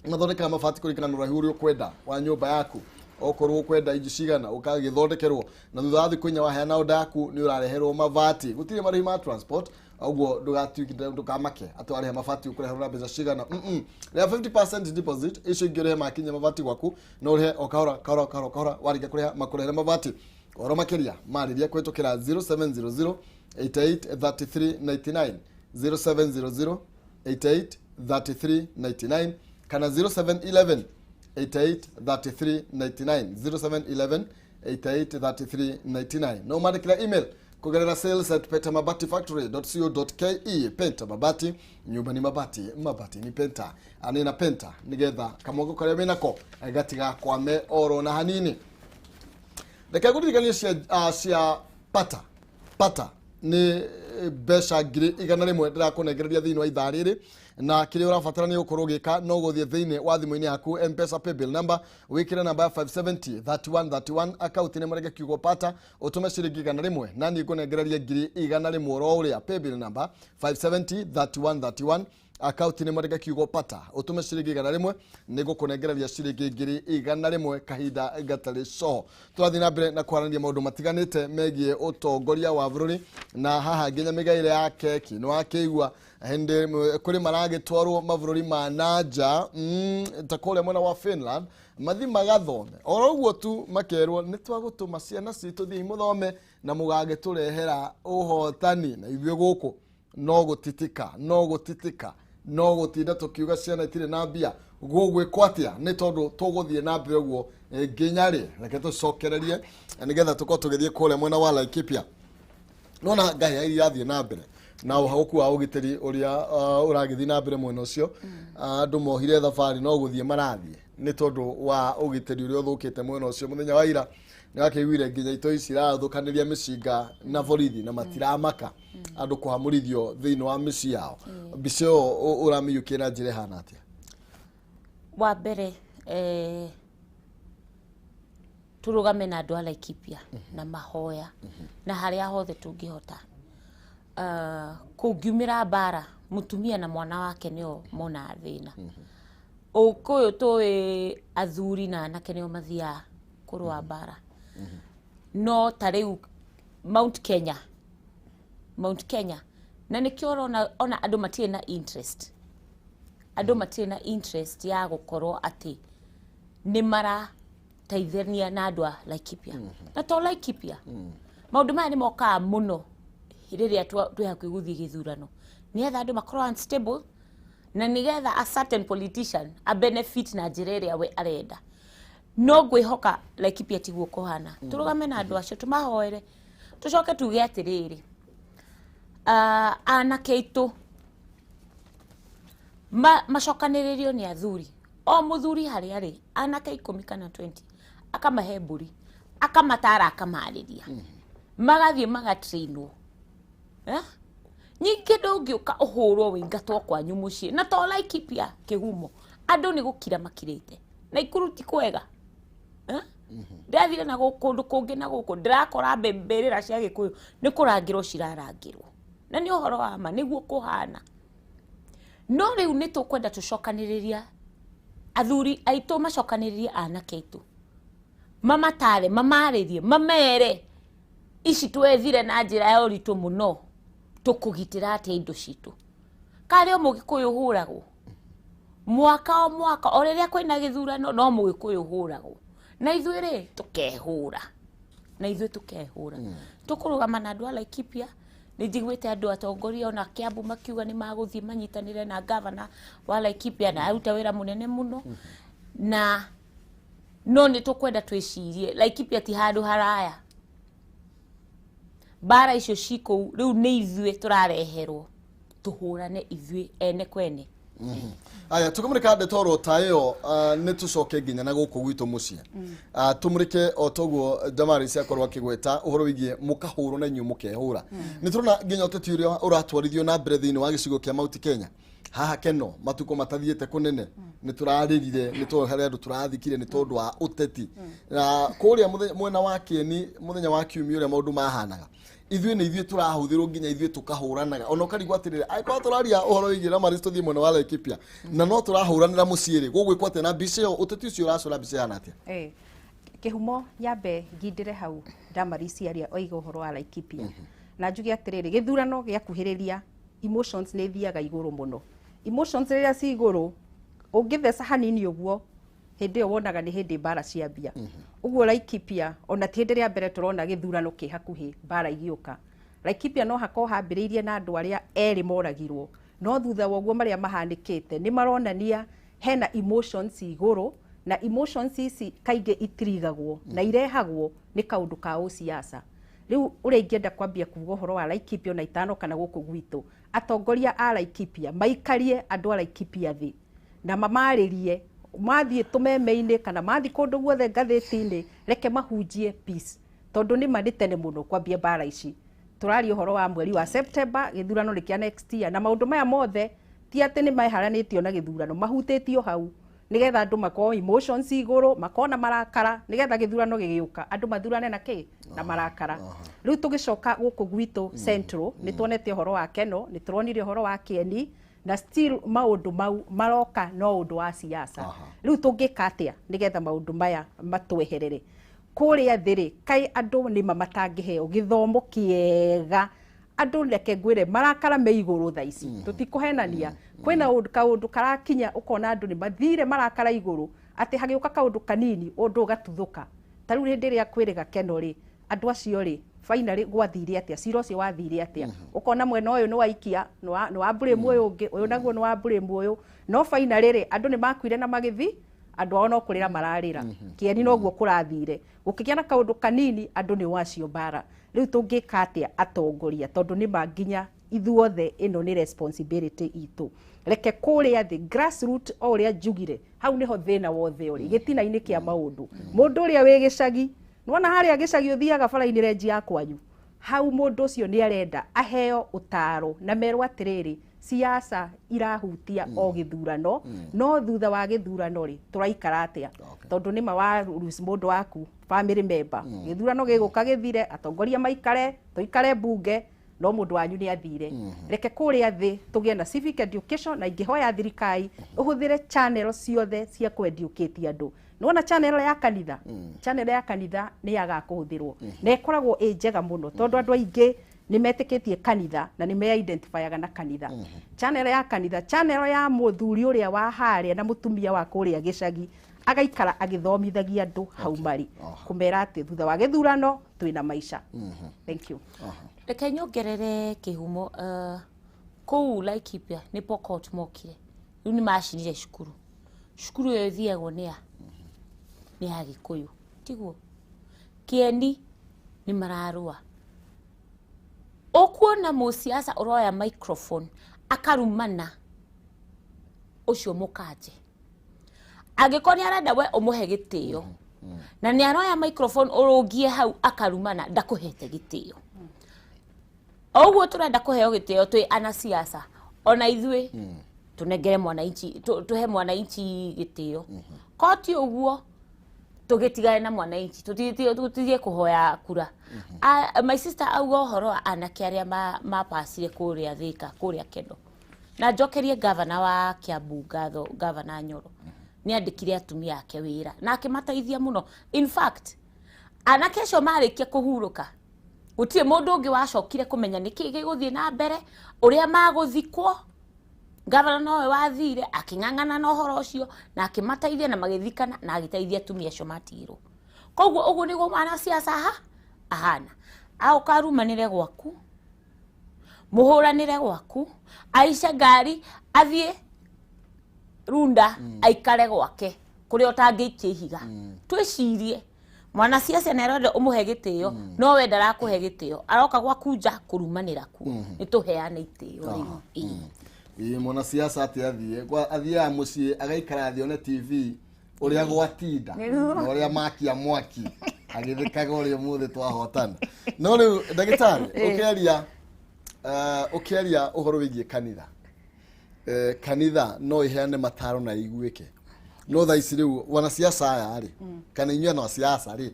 Mathondekaga mabati kũringana na ũraihu ũrĩa ũkwenda wa nyũmba yaku. Okorwo ũkwenda inji cigana, ũkagĩthondekerwo, na thutha wa thikũ 4 waheana order yaku, nĩ ũrareherwo mabati. Gũtirĩ marĩhi ma transport, ũguo ndũgatuĩke, ndũkamake atĩ warĩha mabati ũkũreherwo na mbeca cigana. Rĩha 50% deposit, icio ingĩ ũrĩhe makinya mabati gwaku. No ũrĩhe o kahora kahora kahora kahora, warĩkia kũrĩha makũrehere mabati. Ũhoro makĩria marĩria kũhĩtũkĩra 0700 88 33 99, 0700 88 33 99, kana 0711 88 33 99, 0711 88 33 99. No mandĩkĩra email kũgerera sales@pentamabatifactory.co.ke. Penta Mabati, nyumba ni mabati, mabati ni Penta. Anĩ na Penta nĩgetha kamwako karĩa wĩnako gatigakwame oro na hanini. Reke ngũririkanie cia pata pata nĩ mbeca 100,000 ndĩrakũnengereria thĩinĩ wa ithaa rĩrĩ, na kĩrĩa ũrabatara nĩ gũkorwo ũgĩka no gũthiĩ thĩinĩ wa thimũ-inĩ yaku, Mpesa paybill number, wĩkĩre namba ya 570 31 31, akaunti nĩ mareke kiugo pata, ũtũme ciringi 100, na niĩ ngũnengererie 100,000 oro ũrĩa. Paybill number 570 31 31, akaunti nĩ mareke kiugo pata, ũtũme ciringi 100, nĩ ngũkũnengereria ciringi 100,000 kahinda gatarĩ coho. Tũrathiĩ na mbere na kwaranĩria maũndũ matiganĩte megiĩ ũtongoria wa bũrũri, na haha nginya mĩgaĩre ya keki nĩ wakĩigua hĩndĩ ĩmwe kũrĩ maragĩtwarwo mabũrũri ma nanja, ta kũrĩa mwena wa Finland, mathi magathome oro ũguo tu, makerwo nĩ twagũtũma ciana citũ thiĩ mũthome na mũgagĩtũrehera ũhotani, na ithuĩ gũkũ no gũtitika, no gũtitika, no gũtinda tũkiuga ciana itirĩ na mbia. Gũgwĩkwo atĩa? Nĩ tondũ tũgũthiĩ na mbere ũguo nginya rĩ? Reke tũcokererie nĩgetha tũkorwo tũgĩthiĩ kũrĩa mwena wa Laikipia. Nona ngahĩa iria irathiĩ na mbere na ũhagũku wa ũgitĩri ũrĩa ũragĩthiĩ na mbere mwena ũcio. Andũ mohire thabarĩ no gũthiĩ marathiĩ nĩ tondũ wa ũgitĩri ũrĩa ũthũkĩte mwena ũcio. Mũthenya wa ira nĩ wakĩiguire nginya itoi cirathũkanĩria mĩcinga na borithi na matiramaka andũ kũhamũrithio thĩinĩ wa mĩciĩ yao. Mbica ĩyo ũramĩiyũkia na njĩra ĩhana atĩa? Wa mbere tũrũgame na andũ a Laikipia na mahoya na harĩa hothe tũngĩhota. Kũngiumĩra mbara mũtumia na mwana wake nĩo monaga thĩna. Ũkũyũ tũĩ athuri na anake nĩo mathiaga kũrũa mbara, no ta rĩu Mount Kenya, Mount Kenya na nĩkĩo ũrona ona andũ matirĩ na interest, andũ matirĩ na interest ya gũkorwo atĩ nĩ marateithania na andũ a Laikipia. Na to Laikipia, maũndũ maya nĩ mokaga mũno rĩrĩa twĩ hakuhĩ gũthiĩ gĩthurano, nĩgetha andũ makorwo unstable na nĩgetha a certain politician a benefit na njĩra ĩrĩa we arenda. No ngwĩhoka Laikipia tiguo kũhana. Tũrũgame na andũ acio, tũmahoere, tũcoke tuge atĩrĩrĩ, anake aitũ macokanĩrĩrio nĩ athuri, o mũthuri harĩa arĩ anake 10 kana 20, akamahe mbũri, akamatara, akamarĩria, magathiĩ magatrainwo. Nyingĩ ndũngĩũka ũhũrwo wĩingatwo kwanyu mũciĩ. Na to Laikipia kĩhumo, andũ nĩ gũkira makirĩte. Naikuru ti kwega. Ndathire na kũndũ kũngĩ na gũkũ ndĩrakora mbĩrĩra cia Gĩkũyũ nĩ kũrangĩrwo cirarangĩrwo, na nĩ ũhoro wa ma nĩguo kũhana. No rĩu nĩ tũkwenda tũcokanĩrĩria athuri aitũ, macokanĩrĩrie anake aitũ, mamatare, mamarĩrie, mamere ici twethire na njĩra ya ũritũ mũno, tũkũgitĩra atĩa indo citũ. Karĩ o Mũgĩkũyũ ũhũragwo mwaka o mwaka, o rĩrĩa kwĩna gĩthurano no Mũgĩkũyũ ũhũragwo, na ithuĩ rĩ tũkehũra, na ithuĩ tũkehũra. Tũkũrũgama na andũ a Laikipia. Nĩ njiguĩte andũ atongoria ona Kiambu makiuga nĩ magũthiĩ manyitanĩre na gavana wa Laikipia, na aruta wĩra mũnene mũno. Na no nĩ tũkwenda twĩcirie Laikipia ti handũ haraya, mbara icio ci kũu rĩu nĩ ithuĩ tũrareherwo tũhũrane ithuĩ ene kwene. Aya, tũkĩmũrĩka ndeto oro ta ĩyo, nĩ tũcoke nginya na gũkũ gwitũ mũciĩ, tũmũrĩke o toguo Damaris akorwo akĩgweta ũhoro wĩgiĩ mũkahũrwo na inyuĩ mũkehũra. Nĩ tũrona nginya ũteti ũrĩa ũratwarithio na mbere thĩinĩ wa gĩcigo kĩa Mount Kenya haha Keno matukũ matathiĩte kũnene, nĩ tũrarĩrire nĩ tondũ harĩ andũ tũrathikire nĩ tondũ wa ũteti. Na kũrĩa mwena wa Kieni mũthenya wa kiumia ũrĩa maũndũ mahanaga, ithuĩ nĩ ithuĩ tũrahũthĩrwo nginya ithuĩ tũkahũranaga. Ona ũkarigwo atĩrĩrĩ, angĩkorwo tũraria ũhoro wĩgiĩ Damaris tũthiĩ mwena wa Laikipia na no tũrahũranĩra mũciĩ rĩ, gũgwĩkwo atĩa? Na mbica ĩyo, ũteti ũcio ũracora mbica ĩhana atĩa? Kĩhumo, nyambe ngindĩre hau Damaris aria oiga ũhoro wa Laikipia, na njuge atĩrĩrĩ, gĩthurano gĩakuhĩrĩria emotions nĩ ithiaga igũrũ mũno. Emotions rĩrĩa ci igũrũ, ũngĩtheca hanini ũguo, hĩndĩ ĩyo wonaga nĩ hĩndĩ mbara ciambia. Ũguo Laikipia ona ti hĩndĩ ĩrĩa mbere tũrona gĩthurano kĩ hakuhĩ mbara igĩũka. Laikipia no hakorwo hambĩrĩirie na andũ arĩa erĩ moragirwo, no thutha wa ũguo marĩa mahanĩkĩte nĩ maronania hena emotions igũrũ, na emotions ici kaingĩ itirigagwo na irehagwo nĩ kaũndũ ka ũciaca. Rĩu ũrĩa ingĩenda kwambia kuga ũhoro wa Laikipia ona itano kana gũkũ gwitũ, atongoria a Laikipia maikarie andũ a Laikipia thĩ na mamarĩrie, mathiĩ tũmeme-inĩ kana mathiĩ kũndũ guothe ngathĩti-inĩ, reke mahunjie peace, tondũ nĩ ma nĩ tene mũno kwambia mbara ici. Tũraria ũhoro wa mweri wa September, gĩthurano nĩ kĩa next year, na maũndũ maya mothe ti atĩ nĩ meharanĩtio na gĩthurano, mahutĩtio hau nĩgetha andũ makorwo emotions igũrũ, makorwo na marakara, nĩgetha gĩthurano gĩgĩũka andũ mathurane na kĩ na marakara. Rĩu tũgĩcoka gũkũ gwitũ Central, nĩ tuonete ũhoro wa Keno, nĩ tũronire ũhoro wa Kieni, na still maũndũ mau maroka no ũndũ wa siasa. Rĩu tũngĩka atĩa nĩgetha maũndũ maya matweherere kũrĩa thĩ rĩ? Kaĩ andũ nĩma matangĩheo gĩthomo kĩega? Andũ reke ngwĩre marakara me igũrũ thaa ici, tũtikũhenania. Kwĩna kaũndũ karakinya ũkona andũ nĩ mathire marakara igũrũ, atĩ hagĩũka kaũndũ kanini ũndũ ũgatuthũka. Ta rĩu hĩndĩ ĩrĩa kwĩrĩga Keno rĩ, andũ acio rĩ finally gwathire atĩa? Cira ũcio wathire atĩa? Ũkona mwena ũyũ nĩ waikia nĩ wa blame ũyũ ũngĩ, ũyũ naguo nĩ wa blame ũyũ, no finally rĩ andũ nĩ makuire na magĩthi, andũ ao no kũrĩra mararĩra. Kĩeni noguo kũrathire, gũkĩgĩa na kaũndũ kanini andũ nĩ wacio mbara. Rĩu tũngĩka atĩa atongoria, tondũ nĩ ma nginya ithuothe ĩno nĩ responsibility itũ. Reke kũrĩa thĩ grassroot, o ũrĩa njugire hau nĩho thĩna wothe ũrĩ, gĩtina-inĩ kĩa maũndũ. Mũndũ ũrĩa wĩ gĩcagi, nĩwona harĩa gĩcagi ũthiaga bara-inĩ renji ya kwanyu, hau mũndũ ũcio nĩ arenda aheo ũtaro na merwo atĩrĩrĩ, siasa irahutia o gĩthurano, no thutha wa gĩthurano rĩ, tũraikara atĩa? Tondũ nĩma wa lose mũndũ waku, family member, gĩthurano gĩgũka gĩthire, atongoria maikare, tũikare mbunge, no mũndũ wanyu nĩ athire. Reke kũrĩa thĩ tũgĩe na civic education, na ingĩhoya thirikari ũhũthĩre channel ciothe cia kũ-educate andũ. Nĩwona channel ya kanitha, channel ya kanitha nĩ yagaga kũhũthĩrwo, na ĩkoragwo ĩ njega mũno, tondũ andũ aingĩ nĩ metĩkĩtie kanitha na nĩ me-identifyaga na kanitha. Channel ya kanitha, channel ya mũthuri ũrĩa wa harĩa na mũtumia wa kũrĩa gĩcagi, agaikara agĩthomithagia andũ hau marĩ, kũmera atĩ thutha wa gĩthurano twĩna maica. Thank you. Reke nyongerere kĩhumo. Kũu Laikipia nĩ Pokot mokire rĩu nĩ macinire cukuru. Cukuru ĩyo ĩthiagwo nĩ a nĩ ya Gĩkũyũ, tiguo? Kĩeni nĩ mararũa. Ũkuona mũciaca ũroya microphone akarumana ũcio mũkanje, angĩkorwo nĩ arenda we ũmũhe gĩtĩo, na nĩ aroya microphone ũrũngie hau akarumana, ndakũhete gĩtĩo. O ũguo tũrenda kũheo gĩtĩo twĩ anasiasa, ona ithuĩ tũnengere mwananchi, tũhe mwananchi gĩtĩo. Ko ti ũguo, tũgĩtigane na mwananchi, tũtige kũhoya kura. My sister auga ũhoro wa anake arĩa mapacire kũrĩa Thĩka, kũrĩa Kendo, na njokerie gavana wa Kiambu ngatho. Gavana Nyoro nĩ andĩkire atumia ake wĩra na akĩmateithia mũno. In fact, anake acio marĩkia kũhurũka, gũtirĩ mũndũ ũngĩ wacokire kũmenya nĩkĩ gĩgũthiĩ na mbere, ũrĩa magũthikwo. Gavana nowe wathire akĩng'ang'ana na ũhoro ũcio na akĩmateithia na magĩthikana na agĩteithia atumia acio matigirwo. Koguo ũguo nĩguo mwanasiasa ha ahana: aũka arumanĩre gwaku, mũhũranĩre gwaku, aice ngari athiĩ runda, aikare gwake kũrĩa ũtangĩikia ihiga. Twĩcirie, mwanasiasa nĩ arenda ũmũhe gĩtĩo, no we ndarakũhe gĩtĩo, aroka gwaku nja kũrumanĩra kuo. Nĩ tũheane itĩo rĩu. Ĩĩ. Ĩĩ, mwanasiasa atĩ athiĩ athiaga mũciĩ agaikara thĩ one TV ũrĩa gwatinda na ũrĩa makia mwaki agĩthĩkaga ũrĩa ũmũthĩ twahotana. No rĩu ndagĩtarĩ, ũkĩaria ũhoro wĩgiĩ kanitha, kanitha no ĩheane mataro na iguĩke, no thaa ici rĩu wanasiasa aya rĩ, kana inyuĩ anasiasa rĩ,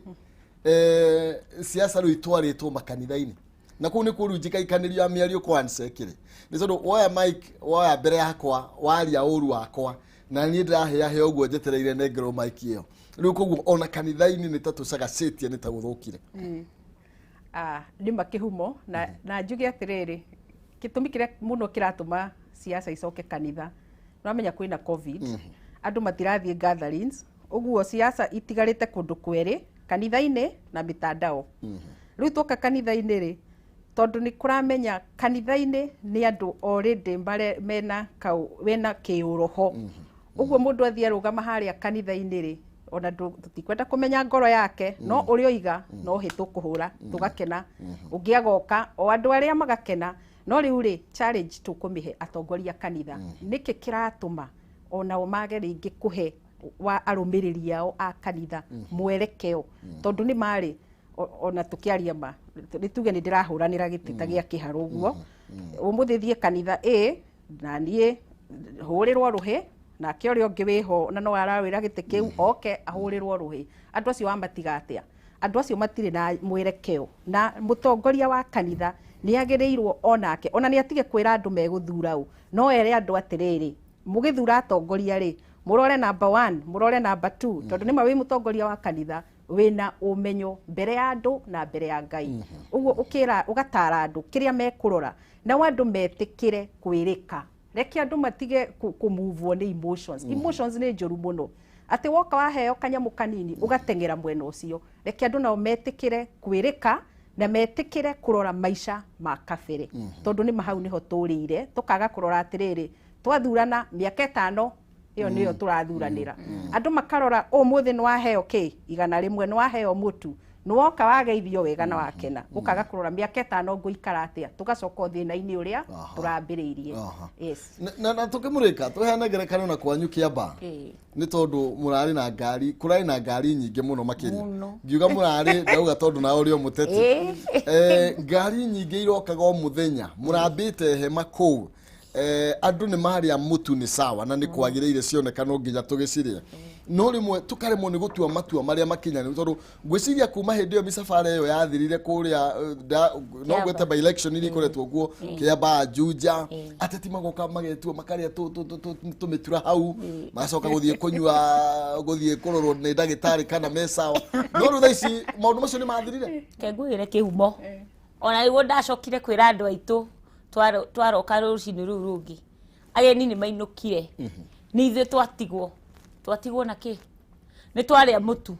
siasa rĩu itwarĩtwo makanitha-inĩ, na kũu nĩkuo rĩu njikaikanĩrio ya mĩario kwansekire, nĩ tondũ woya mic, woya mbere yakwa, waria ũru wakwa, na niĩ ndĩrahĩahĩa ũguo njetereire nengerwo mic ĩyo. Rĩu koguo ona kanitha-inĩ nĩ ta tũcagacĩtie, nĩ ta gũthũkire. Ah, nĩ kĩhumo na njuge atĩrĩrĩ, gĩtũmi kĩrĩa mũno kĩratũma siasa icoke kanitha, nĩwamenya kwĩna COVID, andũ matirathiĩ gatherings, ũguo siasa itigarĩte kũndũ kwerĩ, kanitha-inĩ na mitandao. Rĩu twoka kanitha-inĩ rĩ, tondũ nĩ kũramenya kanitha-inĩ nĩ andũ already mare mena kau mena kĩũroho, ũguo mũndũ athiĩ arũgama harĩa kanitha-inĩ rĩ, ona tũtikwenda kũmenya ngoro yake, no ũrĩa oiga no hĩ tũkũhũra tũgakena, ũngĩ agoka o andũ arĩa magakena. No rĩu rĩ, challenge tũkũmĩhe atongoria kanitha, nĩkĩ kĩratũma onao mage rĩngĩ kũhe wa arũmĩrĩri ao a kanitha mwerekeo? Tondũ nĩ marĩ ona tũkĩaria ma, nĩ tuge nĩ ndĩrahũranĩra gĩtĩ ta gĩa kĩharũ ũguo, ũmũthĩ thiĩ kanitha ĩ na niĩ hũrĩrwo rũhĩ, nake ũrĩa ũngĩ wĩho na no arawĩra gĩtĩ kĩu oke ahũrĩrwo rũhĩ. Andũ acio wamatiga atĩa? Andũ acio matirĩ na mwerekeo, na mũtongoria wa kanitha nĩ agĩrĩirwo onake ona nĩ atige kwĩra andũ megũthura ũ, no ere andũ atĩrĩrĩ, mũgĩthura atongoria rĩ, mũrore number one, mũrore number two, tondũ nĩma wĩ mũtongoria wa kanitha wĩna ũmenyo mbere ya andũ na mbere ya Ngai, ũguo ũkĩra ũgatara andũ kĩrĩa mekũrora, nao andũ metĩkĩre kwĩrĩka. Reke andũ matige kũmuvwo nĩ emotions. Emotions nĩ njũru mũno, atĩ woka waheo kanyamũ kanini ũgateng'era mwena ũcio. Reke andũ nao metĩkĩre kwĩrĩka na metĩkĩre kũrora maica ma kabere, tondũ nĩ hau nĩho tũrĩire, tũkaga kũrora atĩrĩrĩ, twathurana mĩaka 5 ĩyo nĩyo tũrathuranĩra. Andũ makarora ũmũthĩ nĩ waheo kĩ 100, nĩ waheo mũtu, Nĩwoka wageithio wega na wakena, ũkaga kũrora mĩaka 5 ngũikara atĩa, tũgacoka o thĩna-inĩ ũrĩa tũrambĩrĩirie. Yes. Na tũkĩmũrĩka tũheane ngerekano na kwanyu Kĩamba, nĩ tondũ mũrarĩ na ngari, kũrarĩ na ngari nyingĩ mũno makĩria. Ngiuga mũrarĩ ndauga tondũ nawe ũrĩ o mũteti. Ngari nyingĩ irokaga o mũthenya, mũrambĩte hema kũu. Andũ nĩ marĩa mũtu nĩ sawa na nĩ kwagĩrĩire cioneka no nginya tũgĩcirĩe, no rĩmwe tũkaremwo nĩ gũtua matua marĩa makinyanĩru, tondũ ngwĩciria kuma hĩndĩ ĩyo mĩcabara ĩyo yathirire kũrĩa, no ngwĩte by election iria ikoretwo kuo Kĩamba, Juja, ateti magoka magetua makarĩa tũmĩtura hau, magacoka gũthiĩ kũnyua, gũthiĩ kũrorwo nĩ ndagĩtarĩ kana me sawa, no rĩu thaa ici maũndũ macio nĩ mathirire. Kengwĩre kĩhumo, ona nĩguo ndacokire kwĩra andũ aitũ twaroka rũcinĩ rũu rũngĩ, ageni nĩ mainũkire, nĩ ithuĩ twatigwo na kĩ nĩ twarĩa mũtu,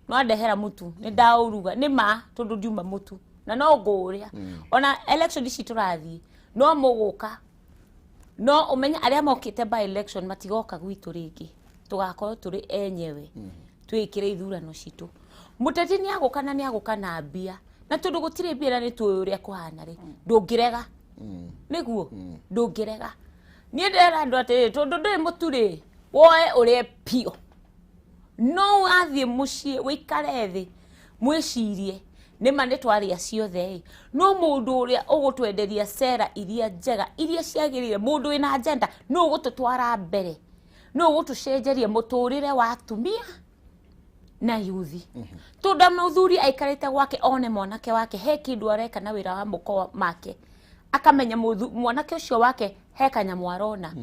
nwandehera mũtu nĩ ndaũruga, nĩ ma tondũ ndiuma mũtu na no ngũũrĩa. Ona election ici tũrathiĩ no mũgũka, no ũmenye arĩa mokĩte by election matigoka gwitũ rĩngĩ, tũgakorwo tũrĩ enyewe twĩkĩre ithurano citũ. Mũteti nĩ agũka na nĩ agũka na mbia, na tondũ gũtirĩ mbia na nĩ tũĩ ũrĩa kũhana rĩ, ndũngĩrega, nĩguo ndũngĩrega. Niĩ ndĩrera andũ atĩrĩrĩ, tondũ ndũrĩ mũtu rĩ, woe ũrĩe biũ, no wathiĩ mũciĩ ũikare thĩ mwĩcirie nĩma nĩ twarĩa ciothe ĩ, no mũndũ ũrĩa ũgũtwenderia cera iria njega iria ciagĩrĩire, mũndũ wĩna agenda, nũ ũgũtũtwara mbere, nũ ũgũtũcenjeria mũtũrĩre wa atumia na yuthi, tondũ mũthuri aikarĩte gwake one mwanake wake he kĩndũ areka na wĩra wa moko make, akamenya mwanake ũcio wake he kanyamũ arona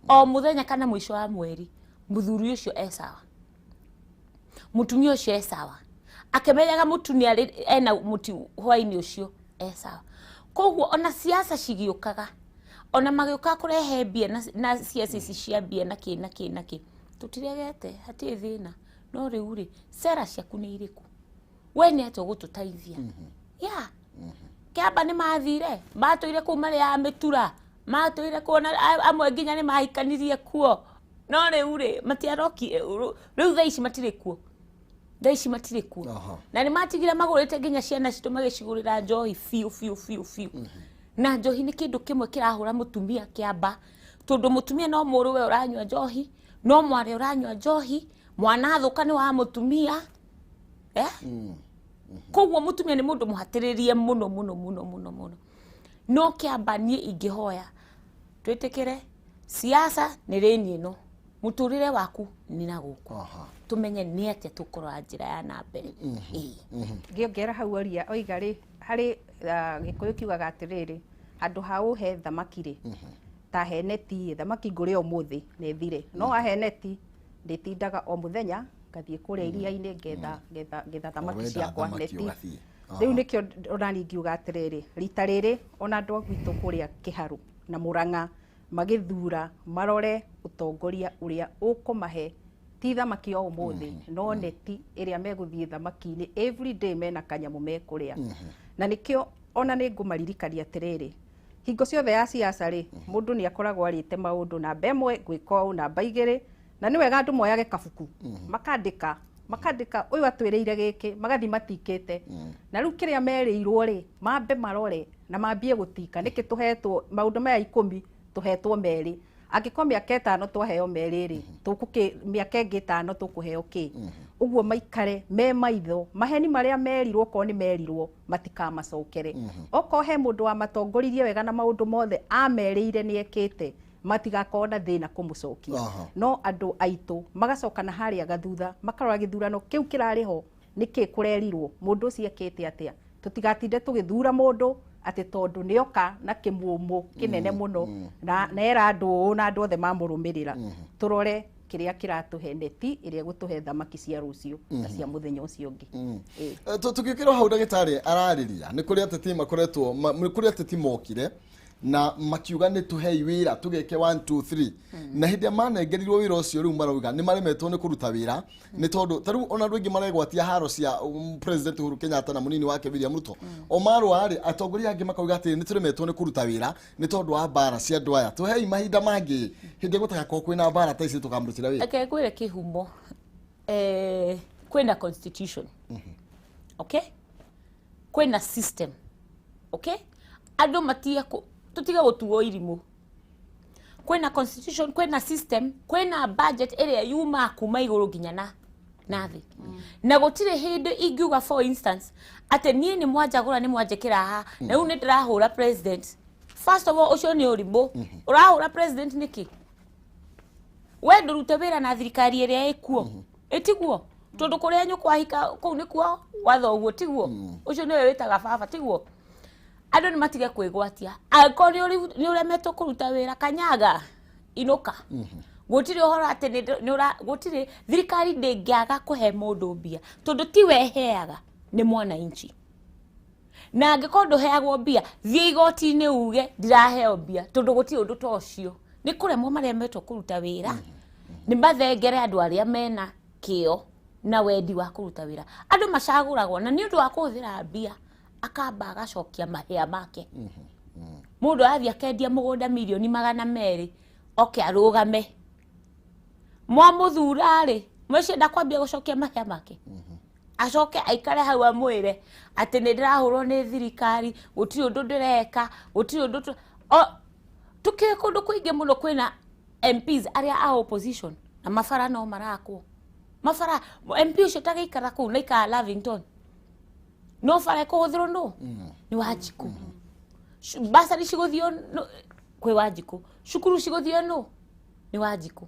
o mũthenya kana mũico wa mweri, mũthuri ũcio e sawa, mũtumia ũcio e sawa, akĩmenyaga mũtu nĩ arĩ ena mũtu hwainĩ ũcio e sawa. Koguo ona siasa cigĩũkaga, ona magĩũka kũrehe mbia na siasa ici cia mbia na kĩ na kĩ na kĩ, tũtiregete, hatirĩ thĩna. No rĩu rĩ, cera ciaku nĩ irĩkũ? We nĩ atĩa ũgũtũteithia? Ya Kĩamba nĩ mathire, matũire kũu marĩaga mĩtura, matũire kuo na amwe nginya nĩ mahikanirie kuo, no rĩu rĩ matiarokire, rĩu thaa ici matirĩ kuo, thaa ici matirĩ kuo. Na nĩ matigire magũrĩte nginya ciana citũ magĩcigũrĩra njohi biũ biũ biũ biũ. Na njohi nĩ kĩndũ kĩmwe kĩrahũra mũtumia Kĩamba, tondũ mũtumia no mũrũwe ũranyua njohi, no mwarĩ ũranyua njohi, mwana athũka nĩ wa mũtumia. Koguo mũtumia nĩ mũndũ mũhatĩrĩrie mũno mũno mũno mũno mũno. No Kĩamba niĩ ingĩhoya twĩtĩkĩre siasa nĩ rĩni ĩno, mũtũrĩre waku nĩ na gũkũ, tũmenye nĩ atĩa tũkũrora njĩra ya na mbere. Ngĩongera hau oria oiga rĩ, harĩ Gĩkũyũ kiugaga atĩrĩrĩ, handũ ha ũhe thamaki rĩ, ta he neti, thamaki ngũrĩa ũmũthĩ na ĩthire, no ahe neti ndĩtindaga o mũthenya ngathiĩ kũrĩa iria-inĩ ngetha thamaki Wenda ciakwa thamaki neti. Ũgathiĩ. Rĩu nĩkĩo onani ngiuga atĩrĩrĩ, rita rĩrĩ ona andũ a gwitũ kũrĩa Kĩharũ na Mũrang'a magĩthura marore ũtongoria ũrĩa ũkũmahe ti thamaki o ũmũthĩ, no neti ĩrĩa megũthiĩ thamaki-inĩ every day mena kanyamũ mekũrĩa. Na nĩkĩo ona nĩ ngũmaririkania atĩrĩrĩ, hingo ciothe ya siasa rĩ, mũndũ nĩ akoragwo arĩte maũndũ namba 1 gwĩka ũũ, namba 2, na nĩ wega andũ moyage kabuku makandĩka ũyũ atwĩrĩire gĩkĩ, magathiĩ matikĩte, na rĩu kĩrĩa merĩirwo rĩ, mambe marore na mambie gũtika nĩkĩ tũhetwo maũndũ maya 10, tũhetwo merĩ. Angĩkorwo mĩaka 5 twaheo merĩ rĩ, tũkũkĩ mĩaka ĩngĩ 5 tũkũheo kĩ? Ũguo maikare me maitho, maheni marĩa merirwo okorwo nĩ merirwo matikamacokere. Okorwo he mũndũ wamatongoririe wega na maũndũ mothe amerĩire nĩ ekĩte, matigakorwo na thĩna kũmũcokia. No andũ aitũ magacoka na harĩa gathutha, makarora gĩthurano kĩu kĩrarĩ ho nĩkĩ kũrerirwo, mũndũ ũcio ekĩte atĩa. Tũtigatinde tũgĩthura mũndũ atĩ tondũ nĩoka na kĩmũmũ kĩnene mũno na era andũ ũũ na andũ othe mamũrũmĩrĩra. Tũrore kĩrĩa kĩratũhe neti ĩrĩa ĩgũtũhe thamaki cia rũciũ na cia mũthenya ũcio ũngĩ. Tũgĩũkĩra hau ndagĩtarĩ ararĩria, nĩ kũrĩ ateti makoretwo, nĩ kũrĩ ateti mokire na makiuga nĩ tũhei wĩra tũgeke 1 2 3, na hĩndĩ ĩrĩa manengerirwo wĩra ũcio rĩu marauga nĩ maremetwo nĩ kũruta wĩra, nĩ tondũ ta rĩu ona andũ aingĩ maregwatia haro cia President Uhuru Kenyatta na mũnini wake William Ruto o marũa rĩ, atongoria angĩ makauga atĩ nĩ tũremetwo nĩ kũruta wĩra nĩ tondũ wa mbara cia andũ aya, tũhei mahinda mangĩ hĩndĩ ĩrĩa gũtagakorwo kwĩna mbara ta ici tũkamũrutĩra wĩra. Reke ngwĩre kĩhumo, kwĩna constitution. Okay, kwĩna system. Okay, andũ matige tũtige gũtuo irimũ. Kwĩna constitution, kwĩna system, kwĩna budget ĩrĩa yuma kuma igũrũ nginya na thĩ. Na gũtirĩ hĩndĩ ingiuga, for instance, atĩ niĩ nĩ mwanjagũra, nĩ mwanjĩkĩra haha, na rĩu nĩ ndĩrahũra president. First of all, ũcio nĩ ũrimũ. Ũrahũra president nĩkĩ? We ndũrute wĩra na thirikari ĩrĩa ĩkuo, ĩtiguo? Tondũ kũrĩa nyũkwa ahika kũu nĩkuo wathoguo, tiguo? Ũcio nĩwe wĩtaga baba, tiguo? Andũ nĩ matige kwĩgwatia. Angĩkorwo nĩ ũremetwo kũruta wĩra, kanyaga inũka. Gũtirĩ ũhoro atĩ gũtirĩ thirikari ndĩngĩaga kũhe mũndũ mbia, tondũ ti we ĩheaga, nĩ mwananchi. Na angĩkorwo ndũheagwo mbia, thiĩ igoti-inĩ uge ndiraheo mbia, tondũ gũtirĩ ũndũ ta ũcio. Nĩ kũremwo maremetwo kũruta wĩra, nĩ mathengere andũ arĩa mena kĩo na wendi wa kũruta wĩra. Andũ macagũragwo na nĩ ũndũ wa kũhũthĩra mbia, akamba agacokia mahĩa make. Mũndũ arathiĩ akendia mũgũnda mirioni 200, oke arũgame, mwamũthura-rĩ, mwecienda kwambia gũcokia mahĩa make, acoke aikare hau amwĩre atĩ nĩ ndĩrahũrwo nĩ thirikari, gũtirĩ ũndũ ndĩreka, gũtirĩ ũndũ tũkĩrĩ kũndũ kũingĩ mũno. Kwĩna MPs arĩa a opposition na mabara no marakwo mabara. MP ũcio tagĩikara kũu na ikara Lavington, no bara ĩkũhũthĩrwo nũ? Nĩ Wanjikũ. Basari cigũthio kwĩ Wanjikũ, cukuru cigũthio nũ? Nĩ Wanjikũ.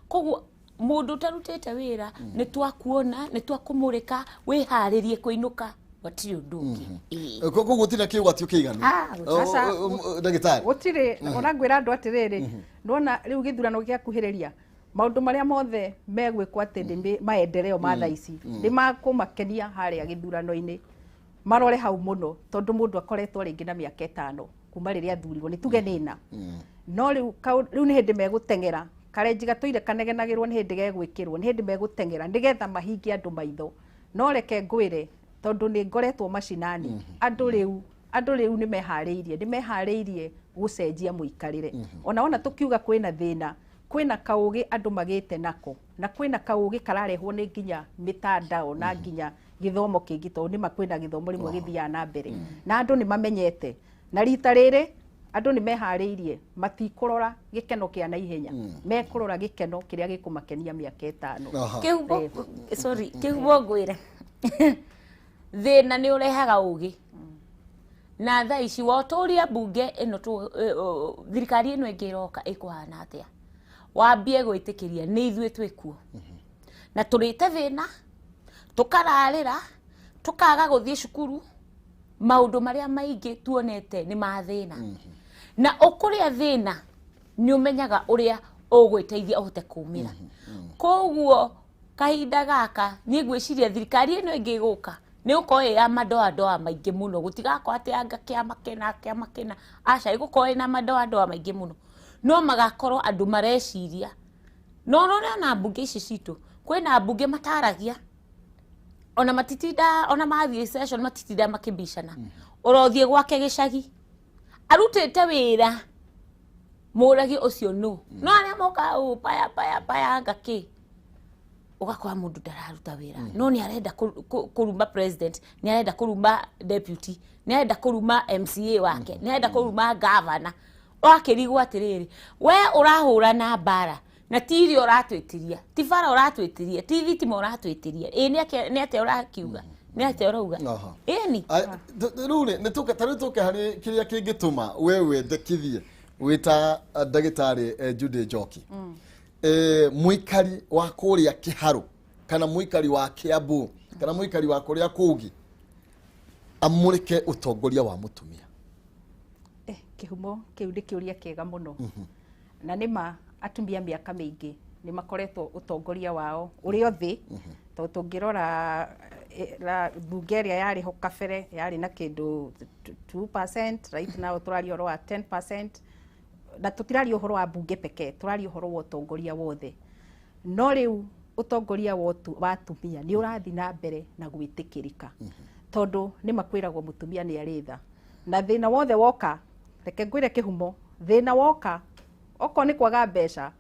Koguo mũndũ ũtarutĩte wĩra, nĩ twakuona, nĩ twakũmũrĩka, wĩharĩrie kũinũka, gũtirĩ ũndũ ũngĩ. Ĩĩ. Koguo gũtirĩ kĩgwatio kĩiganu? Ah. Aca. Ndagĩtarĩ. Gũtirĩ. Ona ngwĩra andũ atĩrĩrĩ, ndona rĩu gĩthurano gĩakuhĩrĩria, maũndũ marĩa mothe megwĩkwo atĩ nĩ maendeleo ma thaa ici nĩ makũmakenia harĩa gĩthurano-inĩ, marore hau mũno, tondũ mũndũ akoretwo rĩngĩ na mĩaka 5 kuma rĩrĩa athurirwo, nĩ tuge nĩ ĩna. No rĩu rĩu nĩ hĩndĩ megũteng'era karenji gatũire kanegenagĩrwo, nĩ hĩndĩ gegwĩkĩrwo, nĩ hĩndĩ megũteng'era nĩgetha mahingie andũ maitho. No reke ngwĩre, tondũ nĩ ngoretwo macinani, andũ rĩu nĩ meharĩirie gũcenjia mũikarĩre. Ona wona tũkiuga kwĩna thĩna, kwĩna kaũgĩ andũ magĩte nako, na kwĩna kaũgĩ kararehwo nĩ nginya mĩtandao na nginya gĩthomo kĩngĩ, tondũ nĩma kwĩna gĩthomo rĩmwe gĩthiaga na mbere na andũ nĩ mamenyete. Na rita rĩrĩ andũ nĩ meharĩirie, matikũrora gĩkeno kĩa naihenya, mekũrora gĩkeno kĩrĩa gĩkũmakenia mĩaka 5. Kĩhumo, sorry, kĩhumo, ngwĩre thĩna nĩ ũrehaga ũgĩ. Na thaa ici wotũria mbunge ĩno thirikari ĩno ĩngĩ ĩroka ĩkũhana atĩa, wambie gwĩtĩkĩria nĩ ithuĩ twĩkuo na tũrĩte thĩna, tũkararĩra, tũkaga gũthiĩ cukuru. Maũndũ marĩa maingĩ tuonete nĩ ma thĩna, na ũkũrĩa thĩna nĩ ũmenyaga ũrĩa ũgwĩteithia ũhote kumĩra. Koguo kahinda gaka niĩ ngwĩciria thirikari ĩno ĩngĩ ĩgũka nĩ gũkorwo ĩ ya madoadoa maingĩ mũno. Gũtigakorwo atĩ anga kĩama kĩna, kĩama kĩna, aca, ĩgũkorwo ĩna madoadoa maingĩ mũno, no magakorwo andũ mareciria. No ũrore ona mbunge ici citũ, kwĩna mbunge mataragia ona matitinda, ona mathiĩ session matitinda makĩbicana. Ũrothiĩ gwake gĩcagi arutĩte wĩra, mũragi ũcio nũ? No arĩa moka ũ paya paya paya anga kĩ, ũgakora mũndũ ndararuta wĩra, no nĩ arenda kũruma president, nĩ arenda kũruma deputy, nĩ arenda kũruma MCA wake, nĩ arenda kũruma governor. Ũgakĩrigwo atĩrĩrĩ, we ũrahũra na mbara na ti irio ũratwĩtiria, ti bara ũratwĩtiria, ti thitima ũratwĩtiria, ĩ nĩ atĩa ũrakiuga, nĩ atĩa ũrauga? Ĩni. Rĩu rĩ, nĩ tũke ta rĩu tũke harĩ kĩrĩa kĩngĩtũma we wendekithie wĩta ndagĩtarĩ Judy Njoki, mũikari wa kũrĩa Kĩharũ kana mũikari wa Kĩambu kana mũikari wa kũrĩa kũngĩ amũrĩke ũtongoria wa mũtumia. Kĩhumo kĩu nĩ kĩũria kĩega mũno. Na nĩ ma atumia mĩaka mĩingĩ nĩ makoretwo ũtongoria wao ũrĩ o thĩ, tondũ tũngĩrora mbunge ĩrĩa yarĩ ho kabere yarĩ na kĩndũ 2%, right now tũraria ũhoro wa 10%. Na tũtiraria ũhoro wa mbunge pekee, tũraria ũhoro wa ũtongoria wothe. No rĩu ũtongoria wa atumia nĩ ũrathiĩ na mbere na gwĩtĩkĩrĩka, tondũ nĩ makwĩragwo mũtumia nĩ arĩ tha. Na thĩna wothe woka, reke ngwĩre kĩhumo, thĩna woka, okorwo nĩ kwaga mbeca,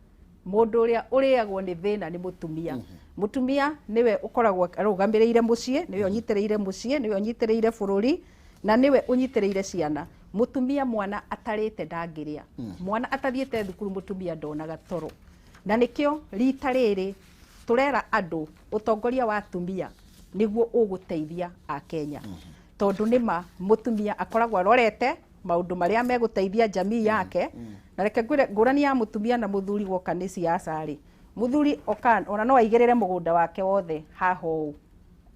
Mũndũ ũrĩa ũrĩagwo nĩ thĩna nĩ mũtumia. Mũtumia nĩwe ũkoragwo arũgamĩrĩire mũciĩ, nĩwe ũnyitĩrĩire mũciĩ, nĩwe ũnyitĩrĩire bũrũri, na nĩwe ũnyitĩrĩire ciana. Mũtumia mwana atarĩte ndangĩrĩa, mwana atathiĩte thukuru mũtumia ndonaga toro. Na nĩkĩo rita rĩrĩ tũrera andũ ũtongoria wa atumia nĩguo ũgũteithia Akenya, tondũ nĩma mũtumia akoragwo arorete maũndũ marĩa megũteithia jamii yake. Na reke ngwĩre ngũrani ya mũtumia na mũthuri woka nĩ siasa rĩ, mũthuri oka ona no aigĩrĩre mũgũnda wake wothe haha ũũ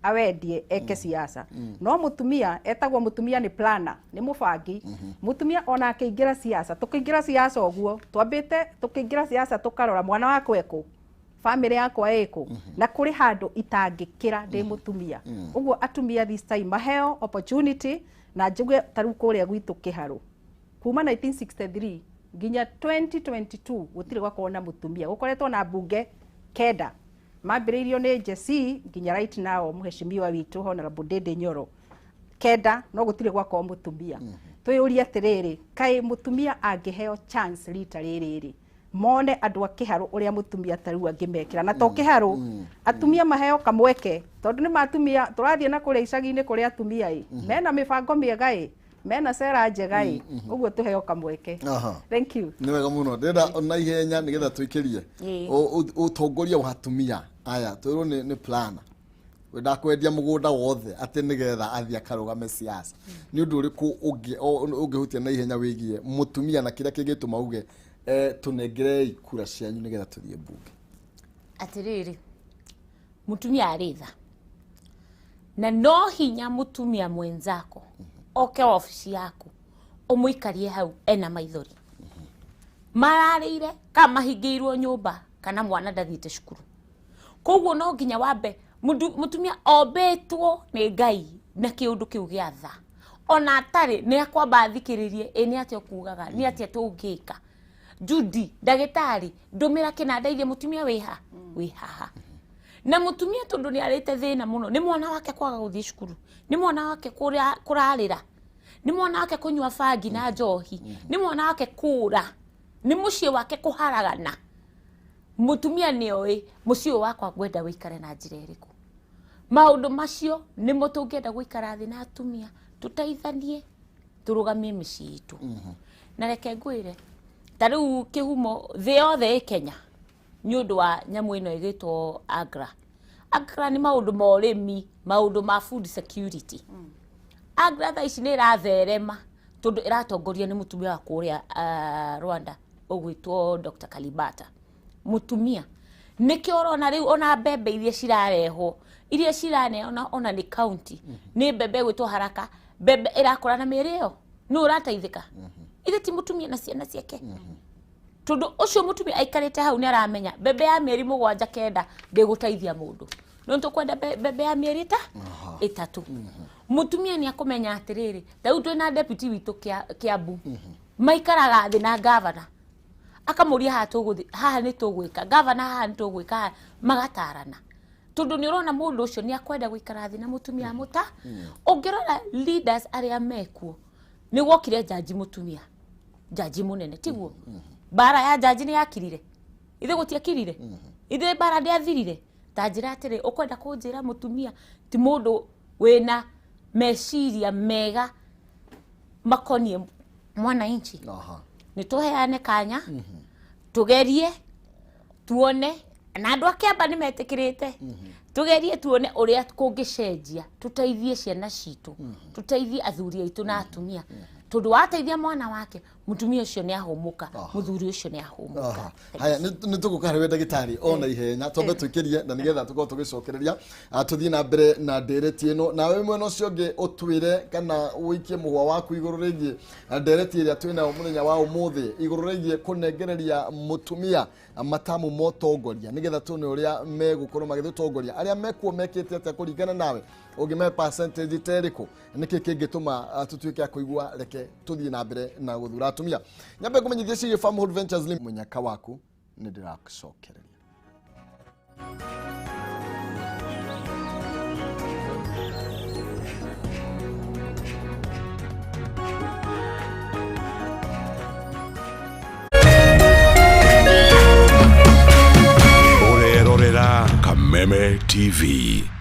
awendie eke siasa, no mũtumia etagwo mũtumia nĩ planner, nĩ mũbangi. Mũtumia ona akĩingĩra siasa, tũkĩingĩra siasa ũguo twambĩte, tũkĩingĩra siasa tũkarora mwana wakwa ekũ, family yakwa ĩkũ, na kũrĩ handũ itangĩkĩra ndĩ mũtumia. Ũguo atumia this time maheo opportunity. Na njuge ta rĩu kũrĩa gwitũ Kĩharũ, kuma 1963 nginya 2022 gũtirĩ gwakorwo na mũtumia. Gũkoretwo na mbunge kenda mambĩrĩirio nĩ Jesse nginya right now mheshimiwa witũ Honorable Ndindi Nyoro, kenda, no gũtirĩ gwakorwo mũtumia. Twĩyũrie atĩrĩrĩ, kaĩ mũtumia angĩheo chance rita rĩrĩ rĩ, mone andũ a Kĩharũ ũrĩa mũtumia ta rĩu angĩmekĩra, na to Kĩharũ, atumia maheo kamweke, tondũ nĩ matumia tũrathiĩ na kũrĩa icagi-inĩ kũrĩa atumia ĩ mena mĩbango mĩega ĩ mena cera njega ĩ, ũguo tũheo kamweke. Thank you. Nĩ wega mũno. Ndĩrenda na ihenya nĩgetha tũikĩrie ũtongoria wa atumia aya. Twĩrwo nĩ planner wendaga kwendia mũgũnda wothe atĩ nĩgetha athiĩ akarũgame siasa. Nĩ ũndũ ũrĩkũ ũngĩ ũngĩhutia na ihenya wĩgiĩ mũtumia na kĩrĩa kĩngĩtũma uge tũnengerei kura cianyu nĩgetha tũthiĩ mbunge? Atĩrĩrĩ, mũtumia arĩ tha, na no hinya mũtumia mwenzako oke wabici yaku ũmũikarie hau ena maithori mararĩire, kana mahingĩirwo nyũmba, kana mwana ndathiĩte cukuru. Koguo no nginya wambe mũtumia ombĩtwo nĩ Ngai na kĩũndũ kĩu gĩa tha, ona atarĩ nĩ akwamba athikĩrĩrie ĩ nĩ atĩa ũkugaga, nĩ atĩa tũngĩka. Judy ndagĩtarĩ ndũmĩra kĩnanda irie mũtumia wĩha wĩ haha. Na mũtumia tondũ nĩ arĩte thĩna mũno, nĩ mwana wake kwaga gũthiĩ cukuru, nĩ mwana wake kũrarĩra, nĩ mwana wake kũnyua bangi na njohi, nĩ mwana wake kũra, nĩ mũciĩ wake kũharagana. Mũtumia nĩ oĩ mũciĩ ũyũ wakwa ngwenda wĩikare na njĩra ĩrĩkũ. Maũndũ macio nĩmo tũngĩenda gũikara thĩ na atumia tũteithanie tũrũgamie mĩciĩ itũ. Na reke ngwĩre, ta rĩu kĩhumo thĩ yothe ĩ Kenya nĩ ũndũ wa nyamũ ĩno ĩgĩtwo agra. Agra nĩ maũndũ ma ũrĩmi, maũndũ ma food security. Agra thaa ici nĩ ĩratherema tondũ ĩratongorio nĩ mũtumia wa kũrĩa Rwanda ũgwĩtwo Dr. Kalibata, mũtumia. Nĩkĩo ũrona rĩu ona mbembe iria cirarehwo, iria ciraneana ona nĩ county, nĩ mbembe ĩgwĩtwo Haraka, mbembe ĩrakũra na mĩrĩ ĩyo. Nĩ ũrateithĩka ithe ti mũtumia na ciana ciake, tondũ ũcio mũtumia aikarĩte hau nĩ aramenya mbembe ya mĩeri 7 9 ndĩgũteithia mũndũ, no tũkwenda mbembe ya mĩeri 3. Mũtumia nĩ akũmenya atĩrĩrĩ, ta rĩu twĩna deputy witũ Kiambu, maikaraga thĩ na gavana akamũria haha tũgũthiĩ, haha nĩ tũgwĩka, gavana haha nĩ tũgwĩka haha, magatarana, tondũ nĩ ũrona mũndũ ũcio nĩ akwenda gũikara thĩ na mũtumia amũta. Ũngĩrora leaders arĩa mekuo, nĩ gwokire jaji mũtumia, jaji mũnene, tiguo? Mbara ya jaji nĩ yakirire, ithe gũtiakirire, ithe mbara ndĩathirire. Ta njĩra atĩrĩ, ũkwenda kũnjĩra mũtumia ti mũndũ wĩna meciria mega makoniĩ mwananchi? Nĩ tũheane kanya tũgerie tuone, na andũ a Kĩamba nĩ metĩkĩrĩte tũgerie tuone ũrĩa kũngĩcenjia, tũteithie ciana citũ, tũteithie athuri aitũ na atumia, tondũ wateithia mwana wake, mũtumia ũcio nĩ ahũmũka, mũthuri ũcio nĩ ahũmũka. Haya, nĩ tũgũka harĩ we ndagĩtarĩ ona ihenya, twambe tũikĩrie na nĩgetha tũkorwo tũgĩcokereria tũthiĩ na mbere na ndereti ĩno. Nawe mwena ũcio ũngĩ ũtwĩre kana ũikie mũhwa waku igũrũ rĩgiĩ ndereti ĩrĩa twĩnayo mũthenya wa ũmũthĩ, igũrũ rĩgiĩ kũnengereria mũtumia matamu ma ũtongoria, nĩgetha tuone ũrĩa megũkorwo magĩtũtongoria. Arĩa mekuo mekĩte atĩa kũringana nawe? Ũngĩmahe percentage ta ĩrĩkũ? Nĩkĩ kĩngĩtũma tũtuĩke a kũigua reke tũthiĩ na mbere na gũthura atumia? Nyambe ngũmenyithie ciĩgiĩ Farmhold Ventures Limited. Mũnyaka waku nĩ ndĩracokereria. TV.